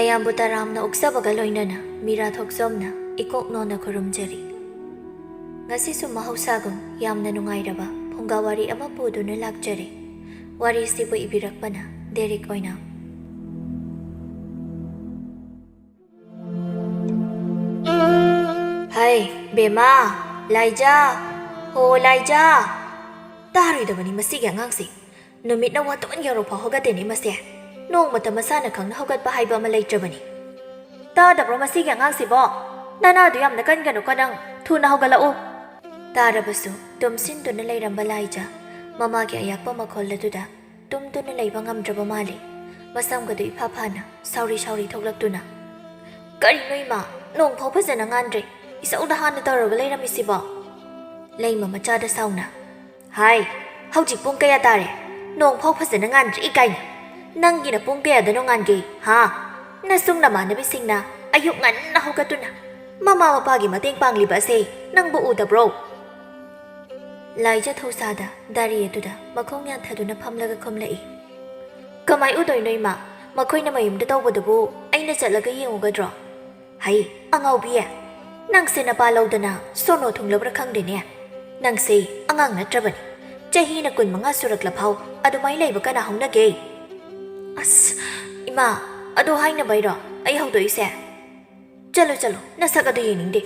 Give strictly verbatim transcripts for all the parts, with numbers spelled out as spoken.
ꯃꯌꯥꯝꯕꯨ ꯇꯔꯥꯝꯅ ꯑꯣꯛꯆꯕꯒ ꯂꯣꯏꯅꯅ ꯃꯤꯔꯥ ꯊꯣꯛꯆꯣꯝꯅ ꯏꯀꯣꯛ ꯅꯣꯟꯅ ꯈꯨꯔꯨꯝꯖꯔꯤ꯫ ꯉꯁꯤꯁꯨ ꯃꯍꯧꯁꯥꯒꯨꯝ ꯌꯥꯝꯅ ꯅꯨꯡꯉꯥꯏꯔꯕ ꯐꯨꯡꯒꯥ ꯋꯥꯔꯤ ꯑꯃ ꯄꯨꯗꯨꯅ ꯂꯥꯛꯆꯔꯤ꯫ ꯋꯥꯔꯤꯁꯤꯕꯨ ꯏꯕꯤꯔꯛꯄꯅ ꯗꯦꯔꯤꯛ ꯑꯣꯏꯅ꯫ ꯍꯥꯏ, ꯕꯦꯝꯃ, ꯂꯥꯏꯖꯥ, ꯍꯣ ꯂꯥꯏꯖꯥ꯫ ꯇꯥꯔꯣꯏꯗꯕꯅꯤ ꯃꯁꯤꯒꯤ ꯑꯉꯥꯡꯁꯦ꯫ ꯅꯨꯃꯤꯠꯅ ꯋꯥꯇꯣꯟ ꯌꯧꯔꯛꯐꯥꯎ ꯍꯧꯒꯠꯇꯦꯅꯦ ꯃꯁꯦ꯫ ꯅꯣꯡꯃꯇ ꯃꯁꯥꯅ ꯈꯪꯅ ꯍꯧꯒꯠꯄ ꯍꯥꯏꯕ ꯑꯃ ꯂꯩꯇ꯭ꯔꯕꯅꯤ꯫ ꯇꯥꯗꯕ꯭ꯔꯣ ꯃꯁꯤꯒꯤ ꯑꯉꯥꯡꯁꯤꯕꯣ? ꯅꯅꯥꯗꯨ ꯌꯥꯝꯅ ꯀꯟꯒꯅꯨꯀꯣ ꯅꯪ꯫ ꯊꯨꯅ ꯍꯧꯒꯠꯂꯛꯎ꯫ ꯇꯥꯔꯕꯁꯨ ꯇꯨꯝꯁꯤꯟꯗꯨꯅ ꯂꯩꯔꯝꯕ ꯂꯥꯏꯖꯥ ꯃꯃꯥꯒꯤ ꯑꯌꯥꯛꯄ ꯃꯈꯣꯜ ꯑꯗꯨꯗ ꯇꯨꯝꯗꯨꯅ ꯂꯩꯕ ꯉꯝꯗ꯭ꯔꯕ ꯃꯥꯜꯂꯤ꯫ ꯃꯁꯝꯒꯗꯨ ꯏꯐꯥ ꯐꯥꯅ ꯁꯥꯎꯔꯤ ꯁꯥꯎꯔꯤ ꯊꯣꯛꯂꯛꯇꯨꯅ, "ꯀꯔꯤꯅꯣ ꯏꯃꯥ? ꯅꯣꯡ ꯐꯥꯎ ꯐꯖꯅ ꯉꯥꯟꯗ꯭ꯔꯤ꯫ ꯏꯁꯧꯗ ꯍꯥꯟꯅ ꯇꯧꯔꯒ ꯂꯩꯔꯝꯃꯤꯁꯤꯕꯣ?" ꯂꯩꯃ ꯃꯆꯥꯗ ꯁꯥꯎꯅ, "ꯍꯥꯏ, ꯍꯧꯖꯤꯛ ꯄꯨꯡ ꯀꯌꯥ ꯇꯥꯔꯦ? ꯅꯣꯡ ꯐꯥꯎ ꯐꯖꯅ ꯉꯥꯟꯗ꯭ꯔꯤ ꯀꯥꯏꯅ꯫ ꯅꯪꯒꯤꯅ ꯄꯨꯡ ꯀꯌꯥꯗꯅꯣ ꯉꯥꯟꯒꯦ, ꯍꯥ? ꯅꯁꯨꯡ ꯅꯃꯥꯟꯅꯕꯤꯁꯤꯡꯅ ꯑꯌꯨꯛ ꯉꯟꯅ ꯍꯧꯒꯠꯇꯨꯅ ꯃꯃꯥ ꯃꯄꯥꯒꯤ ꯃꯇꯦꯡ ꯄꯥꯡꯂꯤꯕ ꯑꯁꯦ ꯅꯪꯕꯨ ꯎꯗꯕ꯭ꯔꯣ?" ꯂꯥꯏꯖ ꯊꯧꯁꯥꯗ ꯗꯥꯔꯤ ꯑꯗꯨꯗ ꯃꯈꯣꯡ ꯌꯥꯟꯊꯗꯨꯅ ꯐꯝꯂꯒ ꯈꯨꯝꯂꯛꯏ, "ꯀꯃꯥꯏ ꯎꯗꯣꯏꯅꯣ ꯏꯃꯥ? ꯃꯈꯣꯏꯅ ꯃꯌꯨꯝꯗ ꯇꯧꯕꯗꯨꯕꯨ ꯑꯩꯅ ꯆꯠꯂꯒ ꯌꯦꯡꯉꯨꯒꯗ꯭ꯔꯣ?" "ꯍꯩ, ꯑꯉꯥꯎꯕꯤ! ꯅꯪꯁꯦ ꯅꯄꯥ ꯂꯧꯗꯅ ꯁꯣꯅꯣ ꯊꯨꯡꯂꯕ꯭ꯔꯥ ꯈꯪꯗꯦꯅꯦ꯫ ꯅꯪꯁꯦ ꯑꯉꯥꯡ ꯅꯠꯇ꯭ꯔꯕꯅꯤ꯫ ꯆꯍꯤꯅ ꯀꯨꯟꯃꯉꯥ ꯁꯨꯔꯛꯂꯐꯥꯎ ꯑꯗꯨꯃꯥꯏ ꯂꯩꯕ ꯀꯅꯥ ꯍꯧꯅꯒꯦ?" "ꯑꯁ, ꯏꯃꯥ, ꯑꯗꯨ ꯍꯥꯏꯅꯕꯩꯔꯣ ꯑꯩ ꯍꯧꯗꯣꯛꯏꯁꯦ? ꯆꯠꯂꯣ, ꯆꯠꯂꯣ, ꯅꯁꯛ ꯑꯗꯨ ꯌꯦꯡꯅꯤꯡꯗꯦ꯫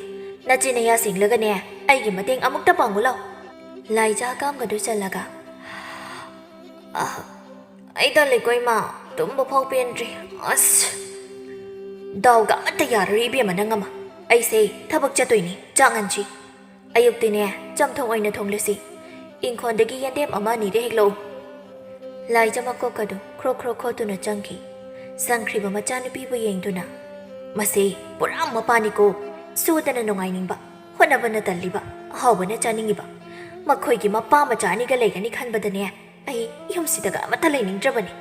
ꯅꯆꯤꯟ ꯅꯌꯥ ꯁꯦꯡꯂꯒꯅꯦ, ꯑꯩꯒꯤ ꯃꯇꯦꯡ ꯑꯃꯨꯛꯇ ꯄꯥꯡꯉꯨ ꯂꯥꯎ꯫" ꯂꯥꯏꯖꯥ ꯍꯀꯥꯝꯒꯗꯨ ꯆꯜꯂꯒ, "ꯑ, ꯑꯩ ꯇꯜꯂꯦꯀꯣ ꯏꯃꯥ, ꯇꯨꯝꯕ ꯐꯥꯎ ꯄꯦꯟꯗ꯭ꯔꯤ꯫ ꯑꯁ, ꯗꯥꯎꯒ ꯑꯃꯠꯇ ꯌꯥꯔꯔꯣꯏ ꯏꯕꯦꯝꯃ ꯅꯪ ꯑꯃ꯫ ꯑꯩꯁꯦ ꯊꯕꯛ ꯆꯠꯇꯣꯏꯅꯤ, ꯆꯥꯛ ꯉꯟꯁꯤ꯫ ꯑꯌꯨꯛꯇꯤꯅꯦ, ꯆꯝꯊꯣꯡ ꯑꯣꯏꯅ ꯊꯣꯡꯂꯁꯤ꯫ ꯏꯪꯈꯣꯜꯗꯒꯤ ꯌꯦꯟꯗꯦꯝ ꯑꯃ ꯑꯅꯤꯗ ꯍꯦꯛꯂꯛꯎ꯫" ꯂꯥꯏꯖ ꯃꯀꯣꯛꯀꯗꯨ ꯈ꯭ꯔꯣ ꯈ꯭ꯔꯣ ꯈꯣꯠꯇꯨꯅ ꯆꯪꯈꯤ꯫ ꯆꯪꯈ꯭ꯔꯤꯕ ꯃꯆꯥꯅꯨꯄꯤꯕꯨ ꯌꯦꯡꯗꯨꯅ, "ꯃꯁꯤ ꯄꯨꯔꯥ ꯃꯄꯥꯅꯤꯀꯣ꯫ ꯁꯨꯗꯅ ꯅꯨꯡꯉꯥꯏꯅꯤꯡꯕ, ꯍꯣꯠꯅꯕꯅ ꯇꯜꯂꯤꯕ, ꯑꯍꯥꯎꯕꯅ ꯆꯥꯅꯤꯡꯉꯤꯕ꯫ ꯃꯈꯣꯏꯒꯤ ꯃꯄꯥ ꯃꯆꯥ ꯑꯅꯤꯒ ꯂꯩꯒꯅꯤ ꯈꯟꯕꯗꯅꯦ, ꯑꯩ ꯌꯨꯝꯁꯤꯗꯒ ꯑꯃꯠꯇ ꯂꯩꯅꯤꯡꯗ꯭ꯔꯕꯅꯤ꯫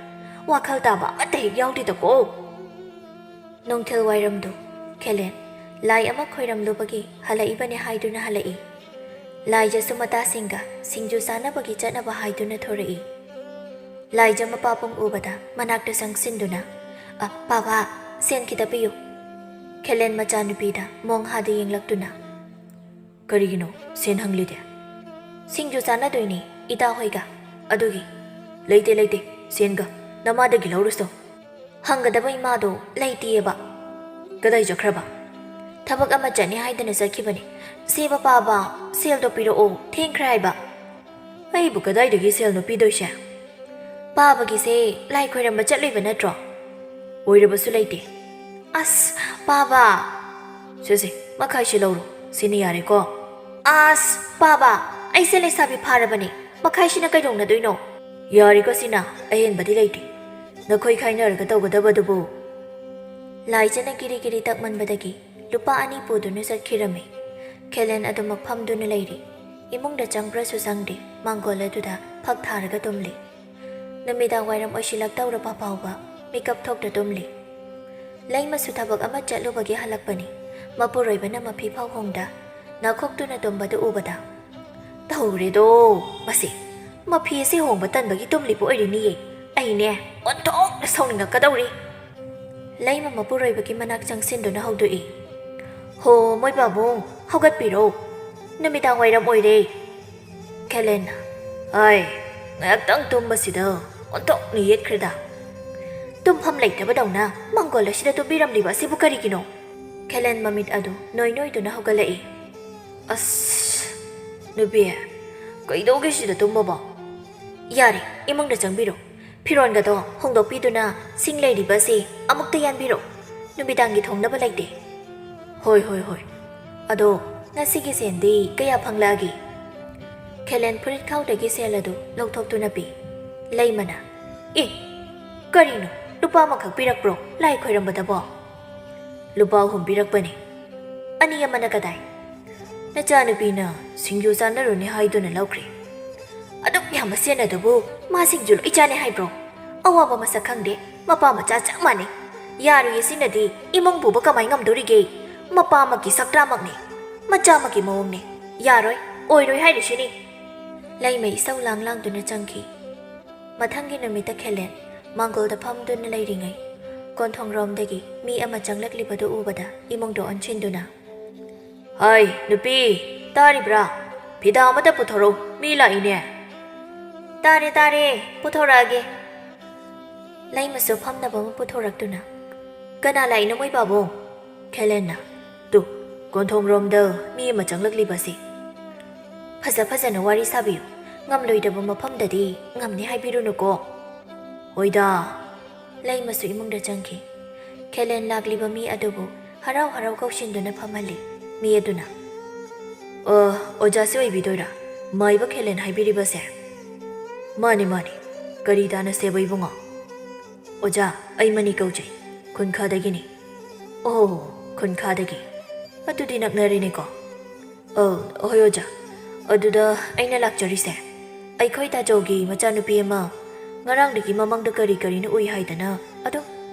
ꯋꯥꯈꯜ ꯇꯥꯕ ꯑꯃꯠꯇ ꯍꯦꯛ ꯌꯥꯎꯗꯦꯗꯀꯣ꯫" ꯅꯨꯡꯊꯤꯜ ꯋꯥꯏꯔꯝꯗꯨ ꯈꯦꯂꯦꯟ ꯂꯥꯏ ꯑꯃ ꯈꯣꯏꯔꯝꯂꯨꯕꯒꯤ ꯍꯜꯂꯛꯏꯕꯅꯤ ꯍꯥꯏꯗꯨꯅ ꯍꯜꯂꯛꯏ꯫ ꯂꯥꯏꯖꯁꯨ ꯃꯇꯥꯁꯤꯡꯒ ꯁꯤꯡꯖꯨ ꯆꯥꯅꯕꯒꯤ ꯆꯠꯅꯕ ꯍꯥꯏꯗꯨꯅ ꯊꯣꯔꯛꯏ꯫ ꯂꯥꯏꯖ ꯃꯄꯥꯕꯨꯡ ꯎꯕꯗ ꯃꯅꯥꯛꯇ ꯆꯪꯁꯤꯟꯗꯨꯅ, "ꯑ, ꯄꯥꯕ, "ꯁꯦꯟ ꯈꯤꯇ ꯄꯤꯌꯨ꯫" ꯈꯦꯂꯦꯟ ꯃꯆꯥꯅꯨꯄꯤꯗ ꯃꯣꯡꯍꯥꯗ ꯌꯦꯡꯂꯛꯇꯨꯅ, "ꯀꯔꯤꯒꯤꯅꯣ ꯁꯦꯟ ꯍꯪꯂꯤꯗꯤ?" "ꯁꯤꯡꯖꯨ ꯆꯥꯅꯗꯣꯏꯅꯦ ꯏꯇꯥ ꯍꯣꯏꯒ, ꯑꯗꯨꯒꯤ꯫" "ꯂꯩꯇꯦ, ꯂꯩꯇꯦ, ꯁꯦꯟꯒ ꯅꯃꯥꯗꯒꯤ ꯂꯧꯔꯨꯁꯣ꯫" "ꯍꯪꯒꯗꯕ ꯏꯃꯥꯗꯣ ꯂꯩꯇꯦꯌꯦꯕ꯫" "ꯀꯗꯥꯏ ꯆꯠꯈ꯭ꯔꯕ?" "ꯊꯕꯛ ꯑꯃ ꯆꯠꯅꯤ ꯍꯥꯏꯗꯅ ꯆꯠꯈꯤꯕꯅꯦ꯫ ꯁꯦ ꯄꯥꯕ, ꯁꯦꯜꯗꯣ ꯄꯤꯔꯛꯑꯣ, ꯊꯦꯡꯈ꯭ꯔꯦ ꯍꯥꯏꯕ꯫" "ꯑꯩꯕꯨ ꯀꯗꯥꯏꯗꯒꯤ ꯁꯦꯜꯅꯣ ꯄꯤꯗꯣꯏꯁꯦ?" "ꯄꯥꯕꯒꯤꯁꯦ ꯂꯥꯏ ꯈꯣꯏꯔꯝꯕ ꯆꯠꯂꯨꯏꯕ ꯅꯠꯇ꯭ꯔꯣ?" "ꯑꯣꯏꯔꯕꯁꯨ ꯂꯩꯇꯦ꯫" "ꯑꯁ, ꯄꯥꯕ!" "ꯁꯦ ꯁꯦ, ꯃꯈꯥꯏꯁꯤ ꯂꯧꯔꯣ, ꯁꯤꯅ ꯌꯥꯔꯦꯀꯣ?" "ꯑꯁ, ꯄꯥꯕ, ꯑꯩꯁꯦ ꯂꯩꯁꯥꯕꯤ ꯐꯥꯔꯕꯅꯦ, ꯃꯈꯥꯏꯁꯤꯅ ꯀꯩꯗꯧꯅꯗꯣꯏꯅꯣ?" "ꯌꯥꯔꯦꯀꯣ ꯁꯤꯅ, ꯑꯍꯦꯟꯕꯗꯤ ꯂꯩꯇꯦ, ꯅꯈꯣꯏ ꯈꯥꯏꯅꯔꯒ ꯇꯧꯒꯗꯕꯗꯨꯕꯨ꯫" ꯂꯥꯏꯖꯅ ꯀꯤꯔꯤ ꯀꯤꯔꯤ ꯇꯛꯃꯟꯕꯗꯒꯤ ꯂꯨꯄꯥ ꯑꯅꯤ ꯄꯨꯗꯨꯅ ꯆꯠꯈꯤꯔꯝꯃꯤ꯫ ꯈꯦꯂꯦꯟ ꯑꯗꯨꯃꯛ ꯐꯝꯗꯨꯅ ꯂꯩꯔꯤ꯫ ꯏꯃꯨꯡꯗ ꯆꯪꯕ꯭ꯔꯁꯨ ꯆꯪꯗꯦ, ꯃꯥꯡꯒꯣꯜ ꯑꯗꯨꯗ ꯐꯛ ꯊꯥꯔꯒ ꯇꯨꯝꯂꯤ꯫ ꯅꯨꯃꯤꯗꯥꯡ ꯋꯥꯏꯔꯝ ꯑꯣꯏꯁꯤꯜꯂꯛꯇꯧꯔꯕ ꯐꯥꯎꯕ ꯃꯤꯀꯞ ꯊꯣꯛꯇ ꯇꯨꯝꯂꯤ꯫ ꯂꯩꯃꯁꯨ ꯊꯕꯛ ꯑꯃ ꯆꯠꯂꯨꯕꯒꯤ ꯍꯜꯂꯛꯄꯅꯤ꯫ ꯃꯄꯨꯔꯣꯏꯕꯅ ꯃꯐꯤ ꯐꯧ ꯍꯣꯡꯗ ꯅꯥꯈꯣꯛꯇꯨꯅ ꯇꯨꯝꯕꯗꯨ ꯎꯕꯗ, "ꯇꯧꯔꯦꯗꯣ, ꯃꯁꯤ ꯃꯐꯤ ꯑꯁꯤ ꯍꯣꯡꯕ ꯇꯟꯕꯒꯤ ꯇꯨꯝꯂꯤꯕ ꯑꯣꯏꯔꯤꯅꯤꯌꯦ꯫ ꯑꯩꯅꯦ ꯑꯣꯟꯊꯣꯛꯅ ꯁꯥꯎꯅꯤꯡꯉꯛꯀꯗꯧꯔꯤ꯫" ꯂꯩꯃ ꯃꯄꯨꯔꯣꯏꯕꯒꯤ ꯃꯅꯥꯛ ꯆꯪꯁꯤꯟꯗꯨꯅ ꯍꯧꯗꯣꯛꯏ, "ꯍꯣ, ꯃꯣꯏ ꯄꯥꯕꯨꯡ, ꯍꯧꯒꯠꯄꯤꯔꯣ, ꯅꯨꯃꯤꯗꯥꯡ ꯋꯥꯏꯔꯝ ꯑꯣꯏꯔꯦ꯫" ꯈꯦꯂꯦꯟꯅ, "ꯑꯥꯏ, ꯉꯥꯏꯍꯥꯛꯇꯪ ꯇꯨꯝꯕꯁꯤꯗ ꯑꯣꯟꯊꯣꯛꯅ ꯌꯦꯠꯈ꯭ꯔꯦꯗ꯫ ꯇꯨꯝꯐꯝ ꯂꯩꯇꯕꯗꯧꯅ ꯃꯥꯡꯒꯣꯜ ꯑꯁꯤꯗ ꯇꯨꯝꯕꯤꯔꯝꯂꯤꯕ ꯑꯁꯤꯕꯨ ꯀꯔꯤꯒꯤꯅꯣ?" ꯈꯦꯂꯦꯟ ꯃꯃꯤꯠ ꯑꯗꯨ ꯅꯣꯏ ꯅꯣꯏꯗꯨꯅ ꯍꯧꯒꯠꯂꯛꯏ꯫ "ꯑꯁ, ꯅꯨꯄꯤ, ꯀꯩꯗꯧꯒꯦ ꯁꯤꯗ ꯇꯨꯝꯕꯕꯣ?" "ꯌꯥꯔꯦ, ꯏꯃꯨꯡꯗ ꯆꯪꯕꯤꯔꯣ꯫ ꯐꯤꯔꯣꯟꯒꯗꯣ ꯍꯣꯡꯗꯣꯛꯄꯤꯗꯨꯅ ꯁꯤꯡ ꯂꯩꯔꯤꯕ ꯑꯁꯤ ꯑꯃꯨꯛꯇ ꯌꯥꯟꯕꯤꯔꯣ꯫ ꯅꯨꯃꯤꯗꯥꯡꯒꯤ ꯊꯣꯡꯅꯕ ꯂꯩꯇꯦ꯫" "ꯍꯣꯏ, ꯍꯣꯏ, ꯍꯣꯏ꯫ ꯑꯗꯣ ꯉꯁꯤꯒꯤ ꯁꯦꯟꯗꯤ ꯀꯌꯥ ꯐꯪꯂꯛꯑꯒꯦ?" ꯈꯦꯂꯦꯟ ꯐꯨꯔꯤꯠ ꯈꯥꯎꯗꯒꯤ ꯁꯦꯜ ꯑꯗꯨ ꯂꯧꯊꯣꯛꯇꯨꯅ ꯄꯤ꯫ ꯂꯩꯃꯅ, "ꯑꯦ, ꯀꯔꯤꯅꯣ? ꯂꯨꯄꯥ ꯑꯃꯈꯛ ꯄꯤꯔꯛꯄ꯭ꯔꯣ ꯂꯥꯏ ꯈꯣꯏꯔꯝꯕꯗꯕꯣ?" "ꯂꯨꯄꯥ ꯑꯍꯨꯝ ꯄꯤꯔꯛꯄꯅꯦ꯫" "ꯑꯅꯤ ꯑꯃꯅ ꯀꯗꯥꯏ?" "ꯅꯆꯥꯅꯨꯄꯤꯅ ꯁꯤꯡꯖꯨ ꯆꯥꯅꯔꯨꯅꯤ ꯍꯥꯏꯗꯨꯅ ꯂꯧꯈ꯭ꯔꯦ꯫" "ꯑꯗꯨꯛ ꯌꯥꯝꯕ ꯁꯦꯟ ꯑꯗꯨꯕꯨ ꯃꯥ ꯁꯤꯡꯖꯨ ꯂꯣꯏ ꯆꯥꯅꯤ ꯍꯥꯏꯕ꯭ꯔꯣ? ꯑꯋꯥꯕ ꯃꯁꯛ ꯈꯪꯗꯦ, ꯃꯄꯥ ꯃꯆꯥ ꯆꯞ ꯃꯥꯟꯅꯩ꯫ ꯌꯥꯔꯣꯏꯌꯦ, ꯁꯤꯅꯗꯤ ꯏꯃꯨꯡ ꯄꯨꯕ ꯀꯃꯥꯏ ꯉꯝꯗꯧꯔꯤꯒꯦ? ꯃꯄꯥꯃꯛꯀꯤ ꯁꯛꯇꯥꯃꯛꯅꯦ, ꯃꯆꯥꯃꯛꯀꯤ ꯃꯑꯣꯡꯅꯦ꯫ ꯌꯥꯔꯣꯏ, ꯑꯣꯏꯔꯣꯏ ꯍꯥꯏꯔꯤꯁꯤꯅꯤ꯫" ꯂꯩꯃ ꯏꯁꯧ ꯂꯥꯡ ꯂꯥꯡꯗꯨꯅ ꯆꯪꯈꯤ꯫ ꯃꯊꯪꯒꯤ ꯅꯨꯃꯤꯠꯇ ꯈꯦꯂꯦꯟ ꯃꯥꯡꯒꯣꯜꯗ ꯐꯝꯗꯨꯅ ꯂꯩꯔꯤꯉꯩ, ꯀꯣꯟꯊꯣꯡꯔꯣꯝꯗꯒꯤ ꯃꯤ ꯑꯃ ꯆꯪꯂꯛꯂꯤꯕꯗꯨ ꯎꯕꯗ ꯏꯃꯨꯡꯗ ꯑꯣꯟꯁꯤꯟꯗꯨꯅ, "ꯍꯥꯏ, ꯅꯨꯄꯤ, ꯇꯥꯔꯤꯕ꯭ꯔꯥ? ꯐꯤꯗꯥ ꯑꯃꯇ ꯄꯨꯊꯣꯔꯛꯎ, ꯃꯤ ꯂꯥꯛꯏꯅꯦ!" "ꯇꯥꯔꯦ, ꯇꯥꯔꯦ, ꯄꯨꯊꯣꯔꯛꯑꯒꯦ꯫" ꯂꯩꯃꯁꯨ ꯐꯝꯅꯕ ꯑꯃ ꯄꯨꯊꯣꯔꯛꯇꯨꯅ, "ꯀꯅꯥ ꯂꯥꯛꯏꯅꯣ, ꯃꯣꯏ ꯄꯥꯕꯨꯡ?" ꯈꯦꯂꯦꯟꯅ, "ꯇꯨ, ꯀꯣꯟꯊꯣꯡꯔꯣꯝꯗ ꯃꯤ ꯑꯃ ꯆꯪꯂꯛꯂꯤꯕꯁꯤ꯫ ꯐꯖ ꯐꯖꯅ ꯋꯥꯔꯤ ꯁꯥꯕꯤꯌꯨ꯫ ꯉꯝꯂꯣꯏꯗꯕ ꯃꯐꯝꯗꯗꯤ ꯉꯝꯅꯤ ꯍꯥꯏꯕꯤꯔꯨꯅꯨꯀꯣ꯫" "ꯍꯣꯏꯗ꯫" ꯂꯩꯃꯁꯨ ꯏꯃꯨꯡꯗ ꯆꯪꯈꯤ꯫ ꯈꯦꯂꯦꯟ ꯂꯥꯛꯂꯤꯕ ꯃꯤ ꯑꯗꯨꯕꯨ ꯍꯔꯥꯎ ꯍꯔꯥꯎ ꯀꯧꯁꯤꯟꯗꯨꯅ ꯐꯝꯍꯜꯂꯤ꯫ ꯃꯤ ꯑꯗꯨꯅ, "ꯑ, ꯑꯣꯖꯥꯁꯤ ꯑꯣꯏꯕꯤꯗꯣꯏꯔꯥ? ꯃꯥꯏꯕ ꯈꯦꯂꯦꯟ ꯍꯥꯏꯕꯤꯔꯤꯕꯁꯦ?" "ꯃꯥꯅꯤ, ꯃꯥꯅꯤ꯫ ꯀꯔꯤ ꯇꯥꯟꯅꯁꯦꯕ, ꯏꯕꯨꯡꯉꯣ?" "ꯑꯣꯖꯥ, ꯑꯩ ꯃꯅꯤ ꯀꯧꯖꯩ꯫ ꯈꯨꯟꯈꯥꯗꯒꯤꯅꯤ꯫" "ꯑꯣ, ꯈꯨꯟꯈꯥꯗꯒꯤ꯫ ꯑꯗꯨꯗꯤ ꯅꯛꯅꯔꯦꯅꯦꯀꯣ꯫" "ꯑ, ꯍꯣꯏ ꯑꯣꯖꯥ꯫ ꯑꯗꯨꯗ ꯑꯩꯅ ꯂꯥꯛꯆꯔꯤꯁꯦ, ꯑꯩꯈꯣꯏ ꯇꯥꯖꯧꯒꯤ ꯃꯆꯥꯅꯨꯄꯤ ꯑꯃ ꯉꯔꯥꯡꯗꯒꯤ ꯃꯃꯪꯗ ꯀꯔꯤ ꯀꯔꯤꯅꯣ ꯎꯏ ꯍꯥꯏꯗꯅ ꯑꯗꯨꯝ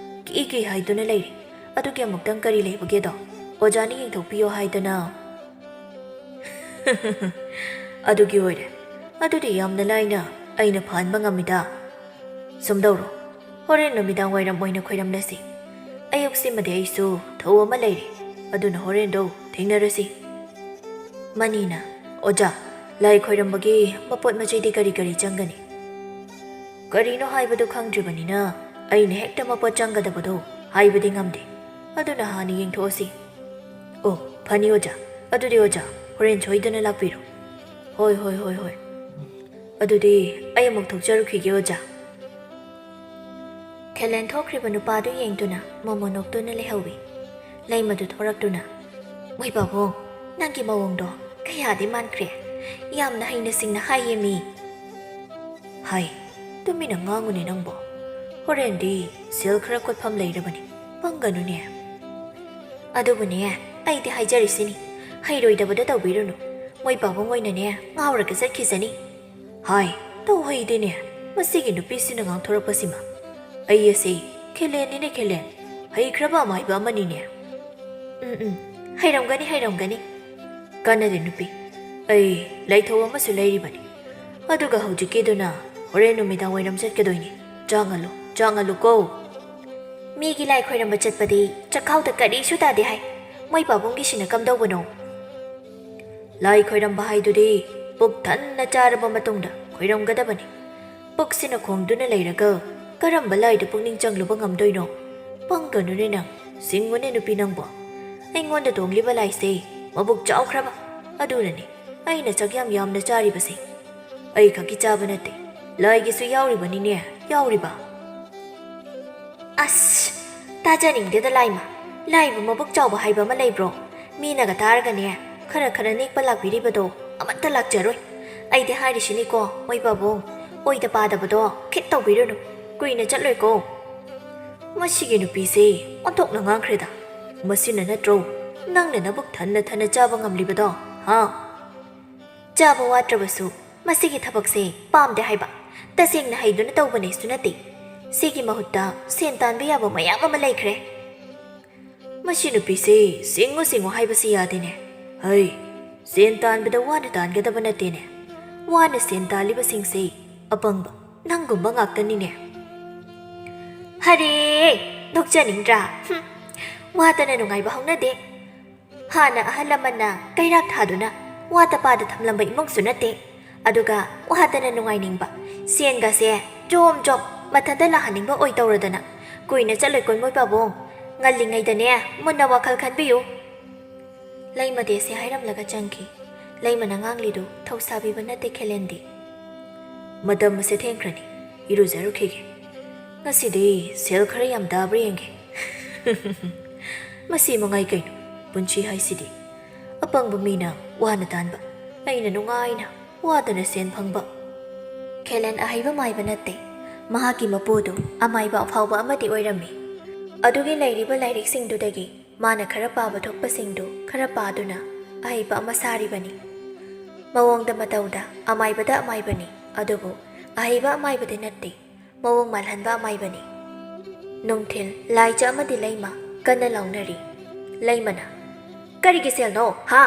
ꯀꯤ ꯀꯤ ꯍꯥꯏꯗꯨꯅ ꯂꯩꯔꯤ꯫ ꯑꯗꯨꯒꯤ ꯑꯃꯨꯛꯇꯪ ꯀꯔꯤ ꯂꯩꯕꯒꯦꯗꯣ ꯑꯣꯖꯥꯅ ꯌꯦꯡꯊꯣꯛꯄꯤꯌꯣ ꯍꯥꯏꯗꯅ꯫" "ꯑꯗꯨꯒꯤ ꯑꯣꯏꯔꯦ꯫ ꯑꯗꯨꯗꯤ ꯌꯥꯝꯅ ꯂꯥꯏꯅ ꯑꯩꯅ ꯐꯍꯟꯕ ꯉꯝꯃꯤꯗ꯫ ꯁꯨꯝꯗꯧꯔꯣ, ꯍꯣꯔꯦꯟ ꯅꯨꯃꯤꯗꯥꯡ ꯋꯥꯏꯔꯝ ꯑꯣꯏꯅ ꯈꯣꯏꯔꯝꯂꯁꯤ꯫ ꯑꯌꯨꯛꯁꯤꯃꯗꯤ ꯑꯩꯁꯨ ꯊꯧ ꯑꯃ ꯂꯩꯔꯦ, ꯑꯗꯨꯅ ꯍꯣꯔꯦꯟꯗꯣ ꯊꯦꯡꯅꯔꯁꯤ꯫" ꯃꯅꯤꯅ, "ꯑꯣꯖꯥ, ꯂꯥꯏ ꯈꯣꯏꯔꯝꯕꯒꯤ ꯃꯄꯣꯠ ꯃꯆꯩꯗꯤ ꯀꯔꯤ ꯀꯔꯤ ꯆꯪꯒꯅꯤ?" "ꯀꯔꯤꯅꯣ ꯍꯥꯏꯕꯗꯨ ꯈꯪꯗ꯭ꯔꯤꯕꯅꯤꯅ ꯑꯩꯅ ꯍꯦꯛꯇ ꯃꯄꯣꯠ ꯆꯪꯒꯗꯕꯗꯣ ꯍꯥꯏꯕꯗꯤ ꯉꯝꯗꯦ꯫ ꯑꯗꯨꯅ ꯍꯥꯟꯅ ꯌꯦꯡꯊꯣꯛꯑꯁꯤ꯫" "ꯑꯣ, ꯐꯅꯤ ꯑꯣꯖꯥ꯫ ꯑꯗꯨꯗꯤ ꯑꯣꯖꯥ, ꯍꯣꯔꯦꯟ ꯁꯣꯏꯗꯅ ꯂꯥꯛꯄꯤꯔꯣ꯫" "ꯍꯣꯏ, ꯍꯣꯏ, ꯍꯣꯏ, ꯍꯣꯏ꯫ ꯑꯗꯨꯗꯤ ꯑꯩ ꯑꯃꯨꯛ ꯊꯣꯛꯆꯔꯨꯈꯤꯒꯦ ꯑꯣꯖꯥ꯫" ꯈꯦꯂꯦꯟ ꯊꯣꯛꯈ꯭ꯔꯤꯕ ꯅꯨꯄꯥꯗꯨ ꯌꯦꯡꯗꯨꯅ ꯃꯣꯃꯣ ꯅꯣꯛꯇꯨꯅ ꯂꯩꯍꯧꯏ꯫ ꯂꯩꯃꯗꯨ ꯊꯣꯔꯛꯇꯨꯅ, "ꯃꯣꯏ ꯄꯥꯕꯨꯡ, ꯅꯪꯒꯤ ꯃꯑꯣꯡꯗꯣ ꯀꯌꯥꯗꯤ ꯃꯥꯟꯈ꯭ꯔꯦ꯫ ꯌꯥꯝꯅ ꯍꯩꯅ ꯁꯤꯡꯅ ꯍꯥꯏꯌꯦ ꯃꯤ꯫" "ꯍꯥꯏ, ꯇꯨꯃꯤꯟꯅ ꯉꯥꯡꯉꯨꯅꯦ ꯅꯪꯕꯣ꯫ ꯍꯣꯔꯦꯟꯗꯤ ꯁꯦꯜ ꯈꯔ ꯀꯣꯠꯐꯝ ꯂꯩꯔꯕꯅꯤ, ꯄꯪꯒꯅꯨꯅꯦ꯫" "ꯑꯗꯨꯕꯨꯅꯦ, ꯑꯩꯗꯤ ꯍꯥꯏꯖꯔꯤꯁꯤꯅꯤ, ꯍꯩꯔꯣꯏꯗꯕꯗꯣ ꯇꯧꯕꯤꯔꯨꯅꯨ꯫ ꯃꯣꯏ ꯄꯥꯕꯨꯡ ꯑꯣꯏꯅꯅꯦ ꯉꯥꯎꯔꯒ ꯆꯠꯈꯤꯁꯅꯤ꯫" "ꯍꯥꯏ, ꯇꯧ ꯍꯩꯗꯦꯅꯦ, ꯃꯁꯤꯒꯤ ꯅꯨꯄꯤꯁꯤꯅ ꯉꯥꯡꯊꯣꯔꯛꯄꯁꯤꯃ꯫ ꯑꯩ ꯑꯁꯤ ꯈꯦꯂꯦꯟꯅꯤꯅꯦ ꯈꯦꯂꯦꯟ, ꯍꯩꯈ꯭ꯔꯕ ꯑꯃꯥꯏꯕ ꯑꯃꯅꯤꯅꯦ꯫" "ꯎꯝ, ꯎꯝ, ꯍꯩꯔꯝꯒꯅꯤ, ꯍꯩꯔꯝꯒꯅꯤ꯫" "ꯀꯥꯟꯅꯗꯦ ꯅꯨꯄꯤ, ꯑꯩ ꯂꯥꯏꯊꯧ ꯑꯃꯁꯨ ꯂꯩꯔꯤꯕꯅꯤ꯫ ꯑꯗꯨꯒ ꯍꯧꯖꯤꯛꯀꯤꯗꯨꯅ ꯍꯣꯔꯦꯟ ꯅꯨꯃꯤꯗꯥꯡ ꯋꯥꯏꯔꯝ ꯆꯠꯀꯗꯣꯏꯅꯤ꯫ ꯆꯥꯡꯍꯜꯂꯨ, ꯆꯥꯡꯍꯜꯂꯨꯀꯣ꯫" ꯃꯤꯒꯤ ꯂꯥꯏ ꯈꯣꯏꯔꯝꯕ ꯆꯠꯄꯗꯤ ꯆꯈꯥꯎꯗ ꯀꯔꯤꯁꯨ ꯇꯥꯗꯦ ꯍꯥꯏ꯫ ꯃꯣꯏ ꯄꯥꯕꯨꯡꯒꯤꯁꯤꯅ ꯀꯝꯗꯧꯕꯅꯣ? ꯂꯥꯏ ꯈꯣꯏꯔꯝꯕ ꯍꯥꯏꯗꯨꯗꯤ ꯄꯨꯛ ꯊꯟꯅ ꯆꯥꯔꯕ ꯃꯇꯨꯡꯗ ꯈꯣꯏꯔꯝꯒꯗꯕꯅꯤ꯫ ꯄꯨꯛꯁꯤꯅ ꯈꯣꯡꯗꯨꯅ ꯂꯩꯔꯒ ꯀꯔꯝꯕ ꯂꯥꯏꯗ ꯄꯨꯛꯅꯤꯡ ꯆꯪꯂꯨꯕ ꯉꯝꯗꯣꯏꯅꯣ? ꯄꯪꯒꯅꯨꯅꯦ ꯅꯪ, ꯁꯤꯡꯉꯨꯅꯦ ꯅꯨꯄꯤ ꯅꯪꯕꯣ꯫ ꯑꯩꯉꯣꯟꯗ ꯇꯣꯡꯂꯤꯕ ꯂꯥꯏꯁꯦ ꯃꯕꯨꯛ ꯆꯥꯎꯈ꯭ꯔꯕ, ꯑꯗꯨꯅꯅꯤ ꯑꯩꯅ ꯆꯥꯛ ꯌꯥꯝ ꯌꯥꯝꯅ ꯆꯥꯔꯤꯕꯁꯦ꯫ ꯑꯩ ꯈꯛꯀꯤ ꯆꯥꯕ ꯅꯠꯇꯦ, ꯂꯥꯏꯒꯤꯁꯨ ꯌꯥꯎꯔꯤꯕꯅꯤꯅꯦ, ꯌꯥꯎꯔꯤꯕ꯫ ꯑꯁ, ꯇꯥꯖꯅꯤꯡꯗꯦꯗ ꯂꯥꯏꯃ꯫ ꯂꯥꯏꯕꯨ ꯃꯕꯨꯛ ꯆꯥꯎꯕ ꯍꯥꯏꯕ ꯑꯃ ꯂꯩꯕ꯭ꯔꯣ? ꯃꯤꯅꯒ ꯇꯥꯔꯒꯅꯦ, ꯈꯔ ꯈꯔ ꯅꯦꯛꯄ ꯂꯥꯛꯄꯤꯔꯤꯕꯗꯣ ꯑꯃꯠꯇ ꯂꯥꯛꯆꯔꯣꯏ꯫ ꯑꯩꯗꯤ ꯍꯥꯏꯔꯤꯁꯤꯅꯤꯀꯣ, ꯃꯣꯏ ꯄꯥꯕꯨꯡ, ꯑꯣꯏꯗ ꯄꯥꯗꯕꯗꯣ ꯈꯤꯠ ꯇꯧꯕꯤꯔꯨꯅꯨ, ꯀꯨꯏꯅ ꯆꯠꯂꯣꯏꯀꯣ꯫ ꯃꯁꯤꯒꯤ ꯅꯨꯄꯤꯁꯦ ꯑꯣꯟꯊꯣꯛꯅ ꯉꯥꯡꯈ꯭ꯔꯦꯗ꯫ ꯃꯁꯤꯅ ꯅꯠꯇ꯭ꯔꯣ ꯅꯪꯅ ꯅꯕꯨꯛ ꯊꯟꯅ ꯊꯟꯅ ꯆꯥꯕ ꯉꯝꯂꯤꯕꯗꯣ, ꯍꯥ? ꯆꯥꯕ ꯋꯥꯠꯇ꯭ꯔꯕꯁꯨ ꯃꯁꯤꯒꯤ ꯊꯕꯛꯁꯦ ꯄꯥꯝꯗꯦ ꯍꯥꯏꯕ꯫ ꯇꯁꯦꯡꯅ ꯍꯩꯗꯨꯅ ꯇꯧꯕꯅꯦꯁꯨ ꯅꯠꯇꯦ꯫ ꯁꯤꯒꯤ ꯃꯍꯨꯠꯇ ꯁꯦꯟ ꯇꯥꯟꯕ ꯌꯥꯕ ꯃꯌꯥꯝ ꯑꯃ ꯂꯩꯈ꯭ꯔꯦ꯫ ꯃꯁꯤ ꯅꯨꯄꯤꯁꯦ ꯁꯤꯡꯉꯨ ꯁꯤꯡꯉꯨ ꯍꯥꯏꯕꯁꯤ ꯌꯥꯗꯦꯅꯦ꯫ ꯍꯩ, ꯁꯦꯟ ꯇꯥꯟꯕꯗ ꯋꯥꯅ ꯇꯥꯟꯒꯗꯕ ꯅꯠꯇꯦꯅꯦ꯫ ꯋꯥꯅ ꯁꯦꯟ ꯇꯥꯜꯂꯤꯕꯁꯤꯡꯁꯦ ꯑꯄꯪꯕ ꯅꯪꯒꯨꯝꯕ ꯉꯥꯛꯇꯅꯤꯅꯦ꯫ ꯍꯔꯦ, ꯅꯣꯛꯆꯅꯤꯡꯗ꯭ꯔꯥ? ꯍꯨꯝ, ꯋꯥꯗꯅ ꯅꯨꯡꯉꯥꯏꯕ ꯍꯧꯅꯗꯦ꯫ ꯍꯥꯟꯅ ꯑꯍꯜ ꯂꯃꯟꯅ ꯀꯩꯔꯥꯛ ꯊꯥꯗꯨꯅ ꯋꯥ ꯇꯄꯥꯗ ꯊꯝꯂꯝꯕ ꯏꯃꯨꯡꯁꯨ ꯅꯠꯇꯦ꯫ ꯑꯗꯨꯒ ꯋꯥꯗꯅ ꯅꯨꯡꯉꯥꯏꯅꯤꯡꯕ, ꯁꯦꯟꯒꯁꯦ ꯖꯣꯝ ꯖꯣꯝ ꯃꯊꯟꯇ ꯂꯥꯛꯍꯟꯅꯤꯡꯕ ꯑꯣꯏ ꯇꯧꯔꯗꯅ꯫ ꯀꯨꯏꯅ ꯆꯠꯂꯣꯏ ꯀꯣꯟꯃꯣꯏ ꯄꯥꯕꯨꯡ, ꯉꯜꯂꯤꯉꯩꯗꯅꯦ ꯃꯨꯟꯅ ꯋꯥꯈꯜ ꯈꯟꯕꯤꯌꯨ꯫ ꯂꯩꯃꯗꯤ ꯑꯁꯤ ꯍꯥꯏꯔꯝꯂꯒ ꯆꯪꯈꯤ꯫ ꯂꯩꯃꯅ ꯉꯥꯡꯂꯤꯗꯨ ꯊꯧꯁꯥꯕꯤꯕ ꯅꯠꯇꯦ ꯈꯦꯂꯦꯟꯗꯤ꯫ ꯃꯇꯝ ꯑꯁꯦ ꯊꯦꯡꯈ꯭ꯔꯅꯤ, ꯏꯔꯨꯖꯔꯨꯈꯤꯒꯦ꯫ ꯉꯁꯤꯗꯤ ꯁꯦꯜ ꯈꯔ ꯌꯥꯝ ꯇꯥꯕ꯭ꯔꯥ ꯌꯦꯡꯒꯦ꯫ ꯃꯁꯤ ꯃꯉꯥꯏ ꯀꯩꯅꯣ, ꯄꯨꯟꯁꯤ ꯍꯥꯏꯁꯤꯗꯤ꯫ ꯑꯄꯪꯕ ꯃꯤꯅ ꯋꯥꯅ ꯇꯥꯟꯕ, ꯑꯩꯅ ꯅꯨꯡꯉꯥꯏꯅ ꯋꯥꯗꯅ ꯁꯦꯟ ꯐꯪꯕ꯫ ꯈꯦꯂꯦꯟ ꯑꯍꯩꯕ ꯃꯥꯏꯕ ꯅꯠꯇꯦ꯫ ꯃꯍꯥꯛꯀꯤ ꯃꯄꯨꯗꯨ ꯑꯃꯥꯏꯕ ꯑꯐꯥꯎꯕ ꯑꯃꯗꯤ ꯑꯣꯏꯔꯝꯃꯤ꯫ ꯑꯗꯨꯒꯤ ꯂꯩꯔꯤꯕ ꯂꯥꯏꯔꯤꯛꯁꯤꯡꯗꯨꯗꯒꯤ ꯃꯥꯅ ꯈꯔ ꯄꯥꯕ ꯊꯣꯛꯄꯁꯤꯡꯗꯨ ꯈꯔ ꯄꯥꯗꯨꯅ ꯑꯍꯩꯕ ꯑꯃ ꯁꯥꯔꯤꯕꯅꯤ꯫ ꯃꯑꯣꯡꯗ ꯃꯇꯧꯗ ꯑꯃꯥꯏꯕꯗ ꯑꯃꯥꯏꯕꯅꯤ, ꯑꯗꯨꯕꯨ ꯑꯍꯩꯕ ꯑꯃꯥꯏꯕꯗꯤ ꯅꯠꯇꯦ, ꯃꯑꯣꯡ ꯃꯥꯜꯍꯟꯕ ꯑꯃꯥꯏꯕꯅꯤ꯫ ꯅꯨꯡꯊꯤꯜ ꯂꯥꯏꯖ ꯑꯃꯗꯤ ꯂꯩꯃ ꯀꯟꯅ ꯂꯥꯎꯅꯔꯤ꯫ ꯂꯩꯃꯅ, "ꯀꯔꯤꯒꯤ ꯁꯦꯜꯅꯣ, ꯍꯥ?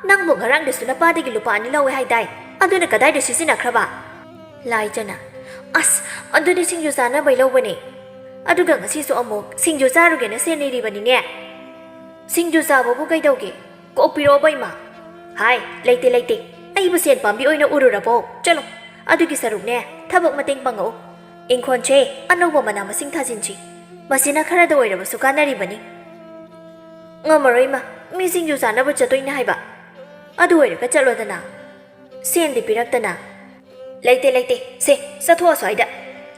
ꯅꯪꯕꯨ ꯉꯔꯥꯡꯗꯁꯨ ꯅꯄꯥꯗꯒꯤ ꯂꯨꯄꯥ ꯑꯅꯤ ꯂꯧꯋꯦ ꯍꯥꯏꯗꯥꯏ? ꯑꯗꯨꯅ ꯀꯗꯥꯏꯗ ꯁꯤꯖꯤꯟꯅꯈ꯭ꯔꯕ?" ꯂꯥꯏꯖꯅ, "ꯑꯁ, ꯑꯗꯨꯗꯤ ꯁꯤꯡꯖꯨ ꯆꯥꯅꯕꯩ ꯂꯧꯕꯅꯦ꯫ ꯑꯗꯨꯒ ꯉꯁꯤꯁꯨ ꯑꯃꯨꯛ ꯁꯤꯡꯖꯨ ꯆꯥꯔꯨꯒꯦꯅ ꯁꯦꯟ ꯅꯤꯔꯤꯕꯅꯤꯅꯦ꯫ ꯁꯤꯡꯖꯨ ꯆꯥꯕꯕꯨ ꯀꯩꯗꯧꯒꯦ? ꯀꯣꯛ ꯄꯤꯔꯛꯑꯣꯕ, ꯏꯃꯥ꯫ ꯍꯥꯏ, ꯂꯩꯇꯦ, ꯂꯩꯇꯦ꯫ ꯑꯩꯕꯨ ꯁꯦꯟ ꯄꯥꯝꯕꯤ ꯑꯣꯏꯅ ꯎꯔꯨꯔꯕꯣ? ꯆꯠꯂꯣ꯫ ꯑꯗꯨꯒꯤ ꯁꯔꯨꯛꯅꯦ, ꯊꯕꯛ ꯃꯇꯦꯡ ꯄꯥꯡꯉꯛꯎ꯫ ꯏꯪꯈꯣꯜꯁꯦ ꯑꯅꯧꯕ ꯃꯅꯥ ꯃꯁꯤꯡ ꯊꯥꯖꯤꯟꯁꯤ꯫ ꯃꯁꯤꯅ ꯈꯔꯗ ꯑꯣꯏꯔꯕꯁꯨ ꯀꯥꯟꯅꯔꯤꯕꯅꯤ꯫ ꯉꯝꯃꯔꯣꯏ, ꯏꯃꯥ꯫ ꯃꯤ ꯁꯤꯡꯖꯨ ꯆꯥꯅꯕ ꯆꯠꯇꯣꯏꯅꯦ ꯍꯥꯏꯕ꯫ ꯑꯗꯨ ꯑꯣꯏꯔꯒ ꯆꯠꯂꯣꯗꯅ꯫ ꯁꯦꯟꯗꯤ ꯄꯤꯔꯛꯇꯅ꯫ ꯂꯩꯇꯦ, ꯂꯩꯇꯦ꯫ ꯁꯦ, ꯆꯠꯊꯣꯛꯑꯣ ꯑꯁ꯭ꯋꯥꯏꯗ꯫